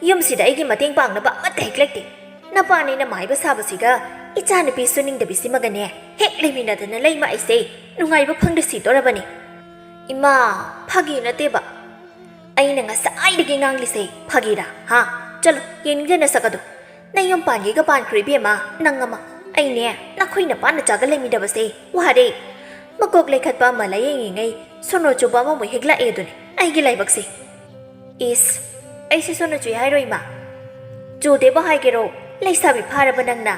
ꯌꯨꯝꯁꯤꯗ ꯑꯩꯒꯤ ꯃꯇꯦꯡ ꯄꯥꯡꯅꯕ ꯑꯃꯠꯇ ꯍꯦꯛ ꯂꯩꯇꯦ꯫ ꯅꯄꯥꯅꯦ ꯅꯃꯥꯏꯕ ꯁꯥꯕꯁꯤꯒ ꯏꯆꯥꯅꯨꯄꯤ ꯁꯨꯅꯤꯡꯗꯕꯤꯁꯤꯃꯒꯅꯦ ꯍꯦꯛ ꯂꯩꯃꯤꯟꯅꯗꯅ ꯂꯩꯃ ꯑꯩꯁꯦ ꯅꯨꯡꯉꯥꯏꯕ ꯐꯪꯗ ꯁꯤꯗꯣꯔꯕꯅꯤ꯫ ꯏꯃꯥ, ꯐꯥꯒꯤ ꯅꯠꯇꯦꯕ꯫ ꯑꯩꯅ ꯉꯁꯥꯏꯗꯒꯤ ꯉꯥꯡꯂꯤꯁꯦ ꯐꯥꯒꯤꯔꯥ? ꯍꯥ? ꯆꯠꯂꯣ, ꯌꯦꯡꯅꯤꯡꯗꯦ ꯅꯁꯛ ꯑꯗꯣ꯫ ꯅꯌꯨꯝ ꯄꯥꯟꯒꯦꯒ ꯄꯥꯟꯈ꯭ꯔꯣ ꯏꯕꯦꯝꯃ, ꯅꯪ ꯑꯃ꯫ ꯑꯩꯅꯦ, ꯅꯈꯣꯏ ꯅꯄꯥ ꯅꯆꯥꯒ ꯂꯩꯃꯤꯟꯅꯕꯁꯦ ꯋꯥꯔꯦ꯫ ꯃꯀꯣꯛ ꯂꯩꯈꯠꯄ ꯑꯃ ꯂꯥꯌꯦꯡꯉꯤꯉꯩ ꯁꯣꯅꯣ ꯆꯨꯕ ꯑꯃꯃꯨꯛ ꯍꯦꯛ ꯂꯥꯛꯑꯦ ꯑꯗꯨꯅꯦ ꯑꯩꯒꯤ ꯂꯥꯏꯕꯛꯁꯦ꯫ ꯏꯁ, ꯑꯩꯁꯦ ꯁꯣꯅꯣ ꯆꯨꯏ ꯍꯥꯏꯔꯣ ꯏꯃꯥ? ꯆꯨꯗꯦꯕ ꯍꯥꯏꯒꯦꯔꯣ? ꯂꯩꯁꯥꯕꯤ ꯐꯥꯔꯕ ꯅꯪꯅ?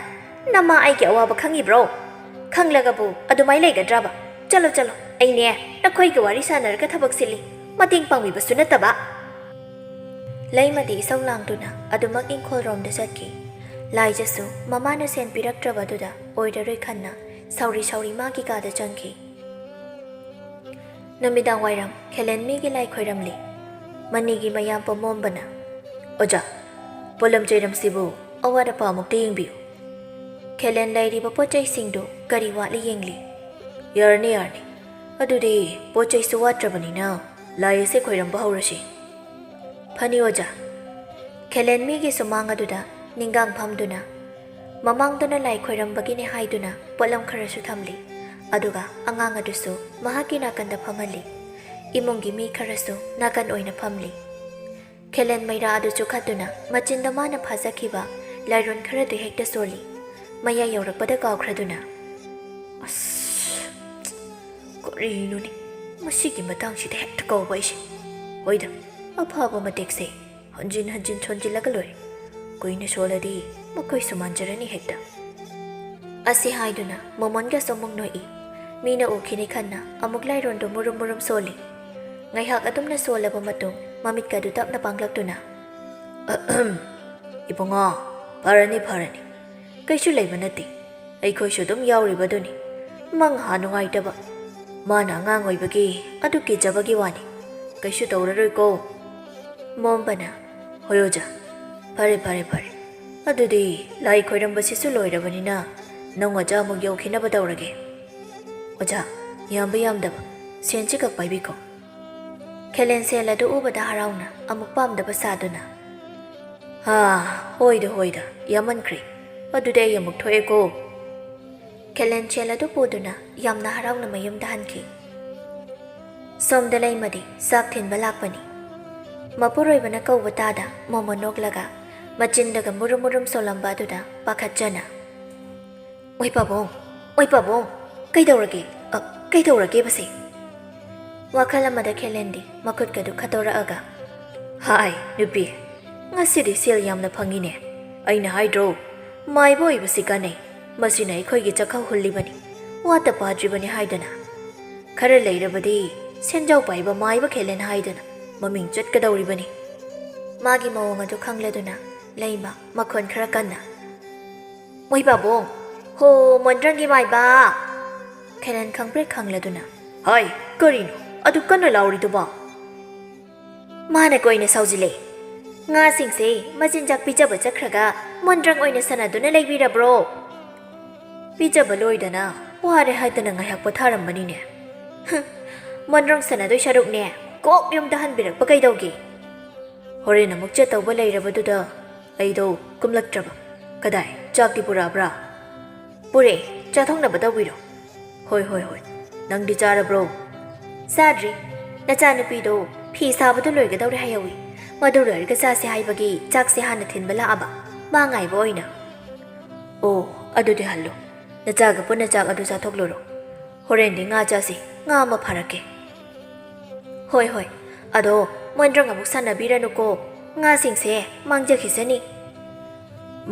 ꯅꯃꯥ ꯑꯩꯒꯤ ꯑꯋꯥꯕ ꯈꯪꯉꯤꯕ꯭ꯔꯣ? ꯈꯪꯂꯒꯕꯨ ꯑꯗꯨꯃꯥꯏ ꯂꯩꯒꯗ꯭ꯔꯕ? ꯆꯠꯂꯣ, ꯆꯠꯂꯣ, ꯑꯩꯅꯦ, ꯅꯈꯣꯏꯒ ꯋꯥꯔꯤ ꯁꯥꯟꯅꯔꯒ ꯊꯕꯛ ꯆꯤꯜꯂꯤ꯫ ꯃꯇꯦꯡ ꯄꯥꯡꯕꯤꯕꯁꯨ ꯅꯠꯇꯕ꯫ ꯂꯩꯃꯗꯤ ꯏꯁꯧ ꯂꯥꯡꯗꯨꯅ ꯑꯗꯨꯃꯛ ꯏꯪꯈꯣꯜꯔꯣꯝꯗ ꯆꯠꯈꯤ꯫ ꯂꯥꯏꯖꯁꯨ ꯃꯃꯥꯅ ꯁꯦꯟ ꯄꯤꯔꯛꯇ꯭ꯔꯕꯗꯨꯗ ꯑꯣꯏꯔꯔꯣꯏ ꯈꯟꯅ ꯁꯥꯎꯔꯤ ꯁꯥꯎꯔꯤ ꯃꯥꯒꯤ ꯀꯥꯗ ꯆꯪꯈꯤ꯫ ꯅꯨꯃꯤꯗꯥꯡ ꯋꯥꯏꯔꯝ ꯈꯦꯂꯦꯟ ꯃꯤꯒꯤ ꯂꯥꯏ ꯈꯣꯏꯔꯝꯂꯤ꯫ ꯃꯅꯤꯒꯤ ꯃꯌꯥꯝ ꯄꯣꯃꯣꯝꯕꯅ, "ꯑꯣꯖꯥ, ꯄꯣꯂꯝ ꯆꯩꯔꯝꯁꯤꯕꯨ ꯑꯋꯥꯠ ꯑꯄꯥ ꯑꯃꯨꯛꯇ ꯌꯦꯡꯕꯤꯌꯨ꯫" ꯈꯦꯂꯦꯟ ꯂꯩꯔꯤꯕ ꯄꯣꯠ ꯆꯩꯁꯤꯡꯗꯨ ꯀꯔꯤ ꯋꯥꯠꯂꯤ ꯌꯦꯡꯂꯤ꯫ "ꯌꯥꯔꯅꯤ, ꯌꯥꯔꯅꯤ꯫ ꯑꯗꯨꯗꯤ ꯄꯣꯠ ꯆꯩꯁꯨ ꯋꯥꯠꯇ꯭ꯔꯕꯅꯤꯅ ꯂꯥꯏ ꯑꯁꯦ ꯈꯣꯏꯔꯝꯕ ꯍꯧꯔꯁꯤ꯫" "ꯐꯅꯤ ꯑꯣꯖꯥ꯫" ꯈꯦꯂꯦꯟ ꯃꯤꯒꯤ ꯁꯨꯃꯥꯡ ꯑꯗꯨꯗ ꯅꯤꯡꯒꯥꯡ ꯐꯝꯗꯨꯅ ꯃꯃꯥꯡꯗꯅ ꯂꯥꯏ ꯈꯣꯏꯔꯝꯕꯒꯤꯅꯦ ꯍꯥꯏꯗꯨꯅ ꯄꯣꯠꯂꯝ ꯈꯔꯁꯨ ꯊꯝꯂꯤ꯫ ꯑꯗꯨꯒ ꯑꯉꯥꯡ ꯑꯗꯨꯁꯨ ꯃꯍꯥꯛꯀꯤ ꯅꯥꯀꯟꯗ ꯐꯝꯍꯜꯂꯤ꯫ ꯏꯃꯨꯡꯒꯤ ꯃꯤ ꯈꯔꯁꯨ ꯅꯥꯀꯟ ꯑꯣꯏꯅ ꯐꯝꯂꯤ꯫ ꯈꯦꯂꯦꯟ ꯃꯩꯔꯥ ꯑꯗꯨ ꯆꯨꯈꯠꯇꯨꯅ ꯃꯆꯤꯟꯗ ꯃꯥꯅ ꯐꯥꯖꯈꯤꯕ ꯂꯥꯏꯔꯣꯟ ꯈꯔꯗꯨ ꯍꯦꯛꯇ ꯁꯣꯜꯂꯤ꯫ ꯃꯌꯥ ꯌꯧꯔꯛꯄꯗ ꯀꯥꯎꯈ꯭ꯔꯗꯨꯅ, "ꯑꯁ, ꯀꯔꯤꯅꯣꯅꯦ, ꯃꯁꯤꯒꯤ ꯃꯇꯥꯡꯁꯤꯗ ꯍꯦꯛꯇ ꯀꯥꯎꯕ ꯑꯩꯁꯦ꯫ ꯍꯣꯏꯗ, ꯑꯐꯕ ꯃꯇꯦꯛꯁꯦ ꯍꯟꯖꯤꯟ ꯍꯟꯖꯤꯟ ꯁꯣꯟꯖꯤꯜꯂꯒ ꯂꯣꯏꯔꯦ꯫ ꯀꯨꯏꯅ ꯁꯣꯜꯂꯗꯤ ꯃꯈꯣꯏꯁꯨ ꯃꯥꯟꯖꯔꯅꯤ ꯍꯦꯛꯇ꯫" ꯑꯁꯤ ꯍꯥꯏꯗꯨꯅ ꯃꯣꯃꯣꯟꯒꯁꯨ ꯑꯃꯨꯛ ꯅꯣꯛꯏ꯫ ꯃꯤꯅ ꯎꯈꯤꯅꯤ ꯈꯟꯅ ꯑꯃꯨꯛ ꯂꯥꯏꯔꯣꯟꯗꯨ ꯃꯨꯔꯨꯝ ꯃꯨꯔꯨꯝ ꯁꯣꯜꯂꯤ꯫ ꯉꯥꯏꯍꯥꯛ ꯑꯗꯨꯝꯅ ꯁꯣꯜꯂꯕ ꯃꯇꯨꯡ ꯃꯃꯤꯠꯀꯗꯨ ꯇꯞꯅ ꯄꯥꯡꯂꯛꯇꯨꯅ, "ꯑꯍꯝ, ꯏꯕꯨꯡꯉꯣ, ꯐꯔꯅꯤ, ꯐꯔꯅꯤ꯫ ꯀꯩꯁꯨ ꯂꯩꯕ ꯅꯠꯇꯦ꯫ ꯑꯩꯈꯣꯏꯁꯨ ꯑꯗꯨꯝ ꯌꯥꯎꯔꯤꯕꯗꯨꯅꯤ꯫ ꯃꯪꯍꯥ ꯅꯨꯡꯉꯥꯏꯇꯕ꯫ ꯃꯥꯅ ꯑꯉꯥꯡ ꯑꯣꯏꯕꯒꯤ ꯑꯗꯨ ꯀꯤꯖꯕꯒꯤ ꯋꯥꯅꯤ꯫ ꯀꯩꯁꯨ ꯇꯧꯔꯔꯣꯏꯀꯣ꯫ ꯃꯣꯝꯕꯅ, "ꯍꯣꯏ ꯑꯣꯖꯥ꯫ ꯐꯔꯦ, ꯐꯔꯦ, ꯐꯔꯦ꯫ ꯑꯗꯨꯗꯤ ꯂꯥꯏ ꯈꯣꯏꯔꯝꯕꯁꯤꯁꯨ ꯂꯣꯏꯔꯕꯅꯤꯅ ꯅꯪ ꯑꯣꯖꯥ ꯑꯃꯨꯛ ꯌꯧꯈꯤꯅꯕ ꯇꯧꯔꯒꯦ꯫ ꯑꯣꯖꯥ, ꯌꯥꯝꯕ ꯌꯥꯝꯗꯕ, ꯁꯦꯟꯁꯤ ꯈꯛ ꯄꯥꯏꯕꯤꯈꯣ꯫" ꯈꯦꯂꯦꯟ ꯁꯦꯜ ꯑꯗꯨ ꯎꯕꯗ ꯍꯔꯥꯎꯅ ꯑꯃꯨꯛ ꯄꯥꯝꯗꯕ ꯁꯥꯗꯨꯅ, "ꯍꯥ, ꯍꯣꯏꯗ, ꯍꯣꯏꯗ, ꯌꯥꯝꯃꯟꯈ꯭ꯔꯦ꯫ ꯑꯗꯨꯗꯤ ꯑꯩ ꯑꯃꯨꯛ ꯊꯣꯛꯑꯦꯀꯣ꯫" ꯈꯦꯂꯦꯟ ꯁꯦꯜ ꯑꯗꯨ ꯄꯨꯗꯨꯅ ꯌꯥꯝꯅ ꯍꯔꯥꯎꯅ ꯃꯌꯨꯝꯗ ꯍꯟꯈꯤ꯫ ꯁꯣꯝꯗ ꯂꯩꯃꯗꯤ ꯆꯥꯛ ꯊꯤꯟꯕ ꯂꯥꯛꯄꯅꯤ꯫ ꯃꯄꯨꯔꯣꯏꯕꯅ ꯀꯧꯕ ꯇꯥꯗ ꯃꯣꯃꯣ ꯅꯣꯛꯂꯒ ꯃꯆꯤꯟꯗꯒ ꯃꯨꯔꯨꯝ ꯃꯨꯔꯨꯝ ꯁꯣꯜꯂꯝꯕ ꯑꯗꯨꯗ ꯄꯥꯈꯠꯆꯅ, "ꯑꯣꯏ ꯄꯥꯕꯨꯡ, ꯑꯣꯏ ꯄꯥꯕꯨꯡ, ꯀꯩꯗꯧꯔꯒꯦ? ꯑ, ꯀꯩꯗꯧꯔꯒꯦꯕꯁꯦ?" ꯋꯥꯈꯜ ꯑꯃꯗ ꯈꯦꯂꯦꯟꯗꯤ ꯃꯈꯨꯠꯀꯗꯨ ꯈꯠꯇꯣꯔꯛꯑꯒ, "ꯍꯥꯏ, ꯅꯨꯄꯤ, ꯉꯁꯤꯗꯤ ꯁꯦꯜ ꯌꯥꯝꯅ ꯐꯪꯉꯤꯅꯦ꯫ ꯑꯩꯅ ꯍꯥꯏꯗ꯭ꯔꯣ, ꯃꯥꯏꯕ ꯑꯣꯏꯕꯁꯤ ꯀꯥꯟꯅꯩ꯫ ꯃꯁꯤꯅ ꯑꯩꯈꯣꯏꯒꯤ ꯆꯥꯛꯈꯥꯎ ꯍꯨꯜꯂꯤꯕꯅꯤ, ꯋꯥꯠꯇ ꯄꯥꯗ꯭ꯔꯤꯕꯅꯤ ꯍꯥꯏꯗꯅ꯫ ꯈꯔ ꯂꯩꯔꯕꯗꯤ ꯁꯦꯟꯖꯥꯎ ꯄꯥꯏꯕ ꯃꯥꯏꯕ ꯈꯦꯂꯦꯟ ꯍꯥꯏꯗꯅ ꯃꯃꯤꯡ ꯆꯠꯀꯗꯧꯔꯤꯕꯅꯤ꯫" ꯃꯥꯒꯤ ꯃꯑꯣꯡ ꯑꯗꯨ ꯈꯪꯂꯗꯨꯅ ꯂꯩꯃ ꯃꯈꯣꯟ ꯈꯔ ꯀꯟꯅ, "ꯃꯣꯏ ꯄꯥꯕꯨꯡ, ꯍꯣ, ꯃꯣꯟꯗ꯭ꯔꯪꯒꯤ ꯃꯥꯏꯕ!" ꯈꯦꯂꯦꯟ ꯈꯪꯄ꯭ꯔꯦꯛ ꯈꯪꯂꯗꯨꯅ, "ꯍꯥꯏ, ꯀꯔꯤꯅꯣ ꯑꯗꯨ ꯀꯟꯅ ꯂꯥꯎꯔꯤꯗꯨꯕꯣ?" "ꯃꯥꯅ ꯀꯣꯏꯅ ꯁꯥꯎꯖꯤꯜꯂꯦ꯫ ꯉꯥꯁꯤꯡꯁꯦ ꯃꯆꯤꯟꯖꯥꯛ ꯄꯤꯖꯕ ꯆꯠꯈ꯭ꯔꯒ ꯃꯣꯟꯗ꯭ꯔꯪ ꯑꯣꯏꯅ ꯁꯥꯟꯅꯗꯨꯅ ꯂꯩꯕꯤꯔꯕ꯭ꯔꯣ?" "ꯄꯤꯖꯕ ꯂꯣꯏꯗꯅ ꯋꯥꯔꯦ ꯍꯥꯏꯗꯅ ꯉꯥꯏꯍꯥꯛ ꯄꯣꯊꯥꯔꯝꯕꯅꯤꯅꯦ꯫" "ꯍꯨꯝ, ꯃꯣꯟꯗ꯭ꯔꯪ ꯁꯥꯟꯅꯗꯣꯏ ꯁꯔꯨꯛꯅꯦ, ꯀꯣꯛ ꯌꯨꯝꯗ ꯍꯟꯕꯤꯔꯛꯄ ꯀꯩꯗꯧꯒꯦ?" "ꯍꯣꯔꯦꯟ ꯑꯃꯨꯛ ꯆꯠꯇꯧꯕ ꯂꯩꯔꯕꯗꯨꯗ ꯑꯩꯗꯣ ꯀꯨꯝꯂꯛꯇ꯭ꯔꯕ꯫ ꯀꯗꯥꯏ, ꯆꯥꯛꯇꯤ ꯄꯨꯔꯛꯑꯕ꯭ꯔꯥ?" "ꯄꯨꯔꯦ, ꯆꯥꯊꯣꯛꯅꯕ ꯇꯧꯕꯤꯔꯣ꯫" "ꯍꯣꯏ, ꯍꯣꯏ, ꯍꯣꯏ꯫ ꯅꯪꯗꯤ ꯆꯥꯔꯕ꯭ꯔꯣ?" "ꯆꯥꯗ꯭ꯔꯤ꯫ ꯅꯆꯥꯅꯨꯄꯤꯗꯣ ꯐꯤ ꯁꯥꯕꯗꯣ ꯂꯣꯏꯒꯗꯧꯔꯦ ꯍꯥꯏꯍꯧꯋꯤ꯫ ꯃꯗꯨ ꯂꯣꯏꯔꯒ ꯆꯥꯁꯦ ꯍꯥꯏꯕꯒꯤ ꯆꯥꯛꯁꯦ ꯍꯥꯟꯅ ꯊꯤꯟꯕ ꯂꯥꯛꯑꯕ꯫ ꯃꯥ ꯉꯥꯏꯕ ꯑꯣꯏꯅ꯫" "ꯑꯣ, ꯑꯗꯨꯗꯤ ꯍꯜꯂꯣ꯫ ꯅꯆꯥꯒ ꯄꯨꯟꯅ ꯆꯥꯛ ꯑꯗꯨ ꯆꯥꯊꯣꯛꯂꯨꯔꯣ꯫ ꯍꯣꯔꯦꯟꯗꯤ ꯉꯥ ꯆꯥꯁꯤ, ꯉꯥ ꯑꯃ ꯐꯥꯔꯛꯀꯦ꯫" "ꯍꯣꯏ, ꯍꯣꯏ꯫ ꯑꯗꯣ ꯃꯣꯟꯗ꯭ꯔꯪ ꯑꯃꯨꯛ ꯁꯥꯟꯅꯕꯤꯔꯅꯨꯀꯣ꯫ ꯉꯥꯁꯤꯡꯁꯦ ꯃꯥꯡꯖꯈꯤꯁꯅꯤ꯫"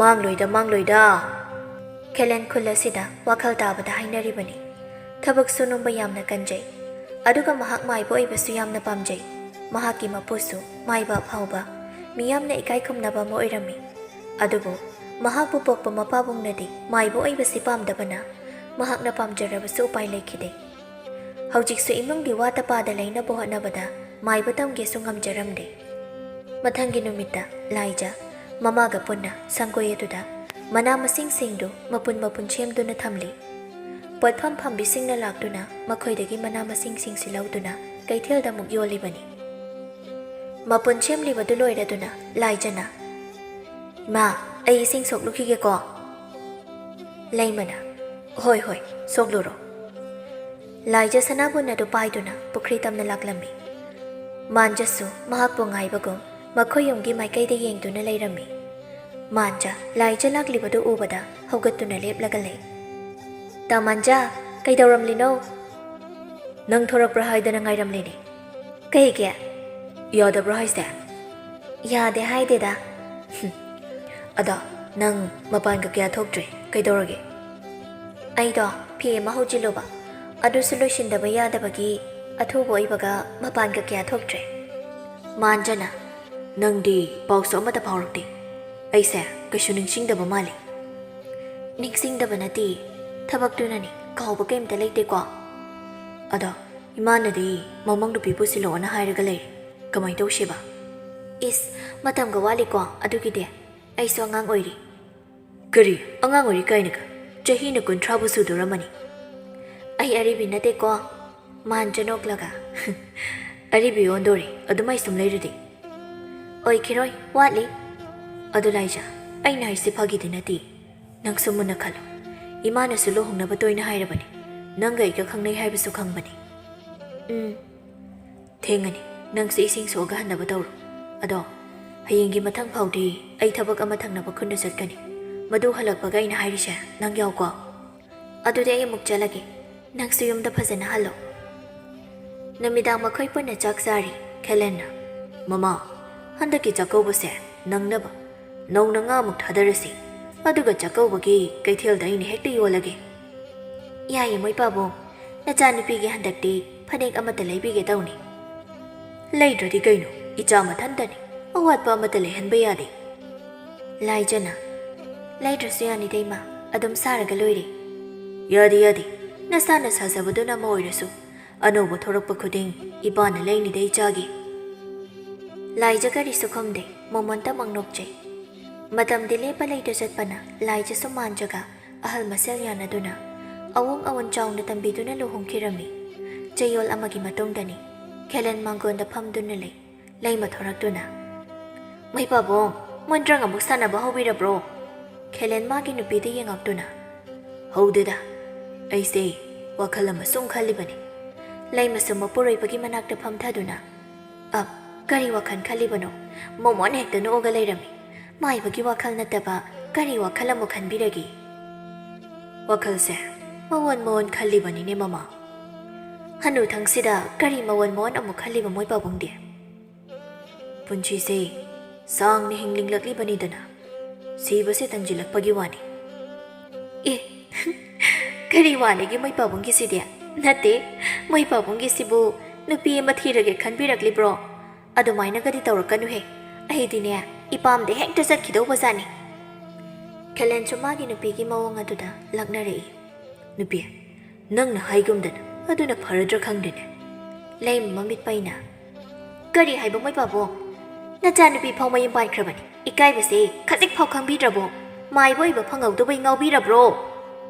"ꯃꯥꯡꯂꯣꯏꯗ, ꯃꯥꯡꯂꯣꯏꯗ꯫" ꯈꯦꯂꯦꯟ ꯈꯨꯜ ꯑꯁꯤꯗ ꯋꯥꯈꯜ ꯇꯥꯕꯗ ꯍꯥꯏꯅꯔꯤꯕꯅꯤ꯫ ꯊꯕꯛ ꯁꯨꯅꯣꯝꯕ ꯌꯥꯝꯅ ꯀꯟꯖꯩ꯫ ꯑꯗꯨꯒ ꯃꯍꯥꯛ ꯃꯥꯏꯕ ꯑꯣꯏꯕꯁꯨ ꯌꯥꯝꯅ ꯄꯥꯝꯖꯩ꯫ ꯃꯍꯥꯛꯀꯤ ꯃꯄꯨꯁꯨ ꯃꯥꯏꯕ ꯑꯐꯥꯎꯕ, ꯃꯤꯌꯥꯝꯅ ꯏꯀꯥꯏ ꯈꯨꯝꯅꯕ ꯑꯃ ꯑꯣꯏꯔꯝꯃꯤ꯫ ꯑꯗꯨꯕꯨ ꯃꯍꯥꯛꯄꯨ ꯄꯣꯛꯄ ꯃꯄꯥꯕꯨꯡꯅꯗꯤ ꯃꯥꯏꯕ ꯑꯣꯏꯕꯁꯤ ꯄꯥꯝꯗꯕꯅ, ꯃꯍꯥꯛꯅ ꯄꯥꯝꯖꯔꯕꯁꯨ ꯎꯄꯥꯏ ꯂꯩꯈꯤꯗꯦ꯫ ꯍꯧꯖꯤꯛꯁꯨ ꯏꯃꯨꯡꯒꯤ ꯋꯥ ꯇꯄꯥꯗ ꯂꯩꯅꯕ ꯍꯣꯠꯅꯕꯗ ꯃꯥꯏꯕ ꯇꯝꯒꯦꯁꯨ ꯉꯝꯖꯔꯝꯗꯦ꯫ ꯃꯊꯪꯒꯤ ꯅꯨꯃꯤꯠꯇ ꯂꯥꯏꯖ ꯃꯃꯥꯒ ꯄꯨꯟꯅ ꯁꯪꯒꯣꯏ ꯑꯗꯨꯗ ꯃꯅꯥ ꯃꯁꯤꯡꯁꯤꯡꯗꯨ ꯃꯄꯨꯟ ꯃꯄꯨꯟ ꯁꯦꯝꯗꯨꯅ ꯊꯝꯂꯤ꯫ ꯄꯣꯠꯐꯝ ꯐꯝꯕꯤꯁꯤꯡꯅ ꯂꯥꯛꯇꯨꯅ ꯃꯈꯣꯏꯗꯒꯤ ꯃꯅꯥ ꯃꯁꯤꯡꯁꯤꯡꯁꯤ ꯂꯧꯗꯨꯅ ꯀꯩꯊꯦꯜꯗ ꯑꯃꯨꯛ ꯌꯣꯜꯂꯤꯕꯅꯤ꯫ ꯃꯄꯨꯟ ꯁꯦꯝꯂꯤꯕꯗꯨ ꯂꯣꯏꯔꯗꯨꯅ ꯂꯥꯏꯖꯅ, "ꯏꯃꯥ, ꯑꯩ ꯏꯁꯤꯡ ꯁꯣꯛꯂꯨꯈꯤꯒꯦꯀꯣ?" ꯂꯩꯃꯅ, "ꯍꯣꯏ, ꯍꯣꯏ, ꯁꯣꯛꯂꯨꯔꯣ꯫" ꯂꯥꯏꯖ ꯁꯅꯥꯕꯨꯟ ꯑꯗꯨ ꯄꯥꯏꯗꯨꯅ ꯄꯨꯈ꯭ꯔꯤ ꯇꯝꯅ ꯂꯥꯛꯂꯝꯃꯤ꯫ ꯃꯥꯟꯖꯁꯨ ꯃꯍꯥꯛꯄꯨ ꯉꯥꯏꯕꯒꯨꯝ ꯃꯈꯣꯏ ꯌꯨꯝꯒꯤ ꯃꯥꯏꯀꯩꯗ ꯌꯦꯡꯗꯨꯅ ꯂꯩꯔꯝꯃꯤ꯫ ꯃꯥꯟꯖ ꯂꯥꯏꯖ ꯂꯥꯛꯂꯤꯕꯗꯨ ꯎꯕꯗ ꯍꯧꯒꯠꯇꯨꯅ ꯂꯦꯞꯂꯒ ꯂꯩ꯫ "ꯇꯥ ꯃꯥꯟꯖ, ꯀꯩꯗꯧꯔꯝꯂꯤꯅꯣ?" "ꯅꯪ ꯊꯣꯔꯛꯄ꯭ꯔꯥ ꯍꯥꯏꯗꯅ ꯉꯥꯏꯔꯝꯂꯤꯅꯦ꯫" "ꯀꯩꯒꯤ? ꯌꯥꯗꯕ꯭ꯔꯥ ꯍꯥꯏꯁꯦ?" "ꯌꯥꯗꯦ ꯍꯥꯏꯗꯦꯗ꯫" "ꯍꯨꯝ꯫ ꯑꯗꯣ ꯅꯪ ꯃꯄꯥꯟꯒ ꯀꯌꯥ ꯊꯣꯛꯇ꯭ꯔꯦ, ꯀꯩꯗꯧꯔꯒꯦ?" "ꯑꯩꯗꯣ ꯐꯤ ꯑꯃ ꯍꯧꯖꯤꯜꯂꯨꯕ, ꯑꯗꯨꯁꯨ ꯂꯣꯏꯁꯤꯟꯗꯕ ꯌꯥꯗꯕꯒꯤ ꯑꯊꯨꯕ ꯑꯣꯏꯕꯒ ꯃꯄꯥꯟꯒ ꯀꯌꯥ ꯊꯣꯛꯇ꯭ꯔꯦ꯫" ꯃꯥꯟꯖꯅ, "ꯅꯪꯗꯤ ꯄꯥꯎꯁꯨ ꯑꯃꯠꯇ ꯐꯥꯎꯔꯛꯇꯦ꯫ ꯑꯩꯁꯦ ꯀꯩꯁꯨ ꯅꯤꯡꯁꯤꯡꯗꯕ ꯃꯥꯜꯂꯤ꯫" "ꯅꯤꯡꯁꯤꯡꯗꯕ ꯅꯠꯇꯦ, ꯊꯕꯛꯇꯨꯅꯅꯤ, ꯀꯥꯎꯕ ꯀꯩꯝꯇ ꯂꯩꯇꯦꯀꯣ꯫ ꯑꯗꯣ ꯏꯃꯥꯅꯗꯤ ꯃꯃꯧ ꯅꯨꯄꯤ ꯄꯨꯁꯤꯜꯂꯛꯑꯣꯅ ꯍꯥꯏꯔꯒ ꯂꯩꯔꯦ꯫ ꯀꯃꯥꯏ ꯇꯧꯁꯦꯕ?" "ꯏꯁ, ꯃꯇꯝꯒ ꯋꯥꯠꯂꯤꯀꯣ ꯑꯗꯨꯒꯤꯗꯤ꯫ ꯑꯩꯁꯨ ꯑꯉꯥꯡ ꯑꯣꯏꯔꯤ꯫" "ꯀꯔꯤ ꯑꯉꯥꯡ ꯑꯣꯏꯔꯤ ꯀꯥꯏꯅꯒ? ꯆꯍꯤꯅ ꯀꯨꯟꯊ꯭ꯔꯥꯕꯨ ꯁꯨꯗꯣꯔꯝꯃꯅꯤ꯫" "ꯑꯩ ꯑꯔꯤꯕꯤ ꯅꯠꯇꯦꯀꯣ꯫" ꯃꯥꯟꯖ ꯅꯣꯛꯂꯒ, "ꯑꯔꯤꯕꯤ ꯑꯣꯟꯗꯣꯔꯦ, ꯑꯗꯨꯃꯥꯏ ꯁꯨꯝ ꯂꯩꯔꯗꯤ꯫" "ꯑꯣꯏꯈꯤꯔꯣꯏ, ꯋꯥꯠꯂꯤ꯫" "ꯑꯗꯨ ꯂꯥꯏꯖ, ꯑꯩꯅ ꯍꯥꯏꯁꯤ ꯐꯥꯒꯤꯗꯤ ꯅꯠꯇꯦ꯫ ꯅꯪꯁꯨ ꯃꯨꯟꯅ ꯈꯜꯂꯨ꯫ ꯏꯃꯥꯅꯁꯨ ꯂꯨꯍꯣꯡꯅꯕ ꯇꯣꯏꯅ ꯍꯥꯏꯔꯕꯅꯤ꯫ ꯅꯪꯒ ꯑꯩꯒ ꯈꯪꯅꯩ ꯍꯥꯏꯕꯁꯨ ꯈꯪꯕꯅꯤ꯫" "ꯎꯝ꯫ ꯊꯦꯡꯉꯅꯤ, ꯅꯪꯁꯨ ꯏꯁꯤꯡ ꯁꯣꯛꯑꯒ ꯍꯟꯅꯕ ꯇꯧꯔꯣ꯫ ꯑꯗꯣ ꯍꯌꯦꯡꯒꯤ ꯃꯊꯪ ꯐꯥꯎꯗꯤ ꯑꯩ ꯊꯕꯛ ꯑꯃ ꯊꯪꯅꯕ ꯈꯨꯟꯗ ꯆꯠꯀꯅꯤ꯫ ꯃꯗꯨ ꯍꯜꯂꯛꯄꯒ ꯑꯩꯅ ꯍꯥꯏꯔꯤꯁꯦ ꯅꯪ ꯌꯥꯎꯀꯣ꯫" "ꯑꯗꯨꯗꯤ ꯑꯩ ꯑꯃꯨꯛ ꯆꯠꯂꯒꯦ꯫ ꯅꯪꯁꯨ ꯌꯨꯝꯗ ꯐꯖꯅ ꯍꯜꯂꯣ꯫" ꯅꯨꯃꯤꯗꯥꯡ ꯃꯈꯣꯏ ꯄꯨꯟꯅ ꯆꯥꯛ ꯆꯥꯔꯤ꯫ ꯈꯦꯂꯦꯟꯅ, "ꯃꯃꯥ, ꯍꯟꯗꯛꯀꯤ ꯆꯥꯛꯀꯧꯕꯁꯦ ꯅꯪꯅꯕ ꯅꯧꯅ ꯉꯥꯃꯨꯛ ꯊꯥꯗꯔꯁꯤ꯫ ꯑꯗꯨꯒ ꯆꯥꯛꯀꯧꯕꯒꯤ ꯀꯩꯊꯦꯜꯗ ꯑꯩꯅ ꯍꯦꯛꯇ ꯌꯣꯜꯂꯒꯦ꯫" "ꯌꯥꯏꯌꯦ ꯃꯣꯏ ꯄꯥꯕꯨꯡ, ꯅꯆꯥꯅꯨꯄꯤꯒꯤ ꯍꯟꯗꯛꯇꯤ ꯐꯅꯦꯛ ꯑꯃꯠꯇ ꯂꯩꯕꯤꯒꯦ ꯇꯧꯅꯤ꯫" "ꯂꯩꯗ꯭ꯔꯗꯤ ꯀꯩꯅꯣ, ꯏꯆꯥ ꯃꯊꯟꯇꯅꯤ, ꯑꯋꯥꯠꯄ ꯑꯃꯠꯇ ꯂꯩꯍꯟꯕ ꯌꯥꯗꯦ꯫" ꯂꯥꯏꯖꯅ, "ꯂꯩꯗ꯭ꯔꯁꯨ ꯌꯥꯅꯤꯗ ꯏꯃꯥ, ꯑꯗꯨꯝ ꯁꯥꯔꯒ ꯂꯣꯏꯔꯦ꯫" "ꯌꯥꯗꯦ, ꯌꯥꯗꯦ, ꯅꯁꯥꯅ ꯁꯥꯖꯕꯗꯨꯅ ꯑꯃ ꯑꯣꯏꯔꯁꯨ, ꯑꯅꯧꯕ ꯊꯣꯔꯛꯄ ꯈꯨꯗꯤꯡ ꯏꯄꯥꯅ ꯂꯩꯅꯤꯗ ꯏꯆꯥꯒꯤ꯫" ꯂꯥꯏꯖ ꯀꯔꯤꯁꯨ ꯈꯨꯝꯗꯦ, ꯃꯣꯃꯣꯟꯇꯃꯛ ꯅꯣꯛꯆꯩ꯫ ꯃꯇꯝꯗꯤ ꯂꯦꯞꯄ ꯂꯩꯇ ꯆꯠꯄꯅ ꯂꯥꯏꯖꯁꯨ ꯃꯥꯟꯖꯒ ꯑꯍꯜ ꯃꯁꯦꯜ ꯌꯥꯅꯗꯨꯅ ꯑꯋꯣꯡ ꯑꯋꯣꯟ ꯆꯥꯎꯅ ꯇꯝꯕꯤꯗꯨꯅ ꯂꯨꯍꯣꯡꯈꯤꯔꯝꯃꯤ꯫ ꯆꯌꯣꯜ ꯑꯃꯒꯤ ꯃꯇꯨꯡꯗꯅꯤ꯫ ꯈꯦꯂꯦꯟ ꯃꯥꯡꯒꯣꯟꯗ ꯐꯝꯗꯨꯅ ꯂꯩ꯫ ꯂꯩꯃ ꯊꯣꯔꯛꯇꯨꯅ, "ꯃꯩ ꯄꯥꯕꯨꯡ, ꯃꯣꯟꯗ꯭ꯔꯪ ꯑꯃꯨꯛ ꯁꯥꯟꯅꯕ ꯍꯧꯕꯤꯔꯕ꯭ꯔꯣ?" ꯈꯦꯂꯦꯟ ꯃꯥꯒꯤ ꯅꯨꯄꯤꯗ ꯌꯦꯡꯉꯛꯇꯨꯅ, "ꯍꯧꯗꯦꯗ, ꯑꯩꯁꯦ ꯋꯥꯈꯜ ꯑꯃ ꯁꯨꯝ ꯈꯜꯂꯤꯕꯅꯤ꯫" ꯂꯩꯃꯁꯨ ꯃꯄꯨꯔꯣꯏꯕꯒꯤ ꯃꯅꯥꯛꯇ ꯐꯝꯊꯗꯨꯅ, "ꯑꯞ, ꯀꯔꯤ ꯋꯥꯈꯜ ꯈꯜꯂꯤꯕꯅꯣ? ꯃꯣꯃꯣꯟ ꯍꯦꯛꯇ ꯅꯣꯛꯑꯒ ꯂꯩꯔꯝꯃꯤ꯫ ꯃꯥꯏꯕꯒꯤ ꯋꯥꯈꯜ ꯅꯠꯇꯕ ꯀꯔꯤ ꯋꯥꯈꯜ ꯑꯃꯨꯛ ꯈꯟꯕꯤꯔꯒꯦ?" "ꯋꯥꯈꯜꯁꯦ ꯃꯑꯣꯟ ꯃꯑꯣꯟ ꯈꯜꯂꯤꯕꯅꯤꯅꯦ ꯃꯃꯥ꯫" "ꯍꯅꯨꯊꯪꯁꯤꯗ ꯀꯔꯤ ꯃꯑꯣꯟ ꯃꯑꯣꯟ ꯑꯃꯨꯛ ꯈꯜꯂꯤꯕ ꯃꯣꯏ ꯄꯥꯕꯨꯡꯗꯤ?" "ꯄꯨꯟꯁꯤꯁꯦ ꯁꯥꯡꯅ ꯍꯤꯡꯅꯤꯡꯂꯛꯂꯤꯕꯅꯤꯗꯅ, ꯁꯤꯕꯁꯦ ꯇꯟꯁꯤꯜꯂꯛꯄꯒꯤ ꯋꯥꯅꯤ꯫" "ꯑꯦ, ꯀꯔꯤ ꯋꯥꯅꯤꯒꯦ ꯃꯣꯏ ꯄꯥꯕꯨꯡꯒꯤꯁꯤꯗꯤ? ꯅꯠꯇꯦ, ꯃꯣꯏ ꯄꯥꯕꯨꯡꯒꯤꯁꯤꯕꯨ ꯅꯨꯄꯤ ꯑꯃ ꯊꯤꯔꯒꯦ ꯈꯟꯕꯤꯔꯛꯂꯤꯕ꯭ꯔꯣ? ꯑꯗꯨꯃꯥꯏꯅꯒꯗꯤ ꯇꯧꯔꯛꯀꯅꯨꯍꯦ꯫ ꯑꯩꯗꯤꯅꯦ, ꯏꯄꯥꯝꯗ ꯍꯦꯛꯇ ꯆꯠꯈꯤꯗꯧꯕꯖꯥꯠꯅꯤ꯫" ꯈꯦꯂꯦꯟꯁꯨ ꯃꯥꯒꯤ ꯅꯨꯄꯤꯒꯤ ꯃꯑꯣꯡ ꯑꯗꯨꯗ ꯂꯛꯅꯔꯛꯏ꯫ "ꯅꯨꯄꯤ, ꯅꯪꯅ ꯍꯥꯏꯒꯨꯝꯗꯅ ꯑꯗꯨꯅ ꯐꯔꯗ꯭ꯔꯥ ꯈꯪꯗꯦꯅꯦ꯫" ꯂꯩꯃ ꯃꯃꯤꯠ ꯄꯩꯅ, "ꯀꯔꯤ ꯍꯥꯏꯕ ꯃꯣꯏ ꯄꯥꯕꯨꯡ? ꯅꯆꯥꯅꯨꯄꯤ ꯐꯥꯎ ꯃꯌꯨꯝ ꯄꯥꯟꯈ꯭ꯔꯕꯅꯤ꯫ ꯏꯀꯥꯏꯕꯁꯦ ꯈꯖꯤꯛ ꯐꯥꯎ ꯈꯪꯕꯤꯗ꯭ꯔꯕꯣ? ꯃꯥꯏꯕ ꯑꯣꯏꯕ ꯐꯪꯍꯧꯗꯕꯩ ꯉꯥꯎꯕꯤꯔꯕ꯭ꯔꯣ?"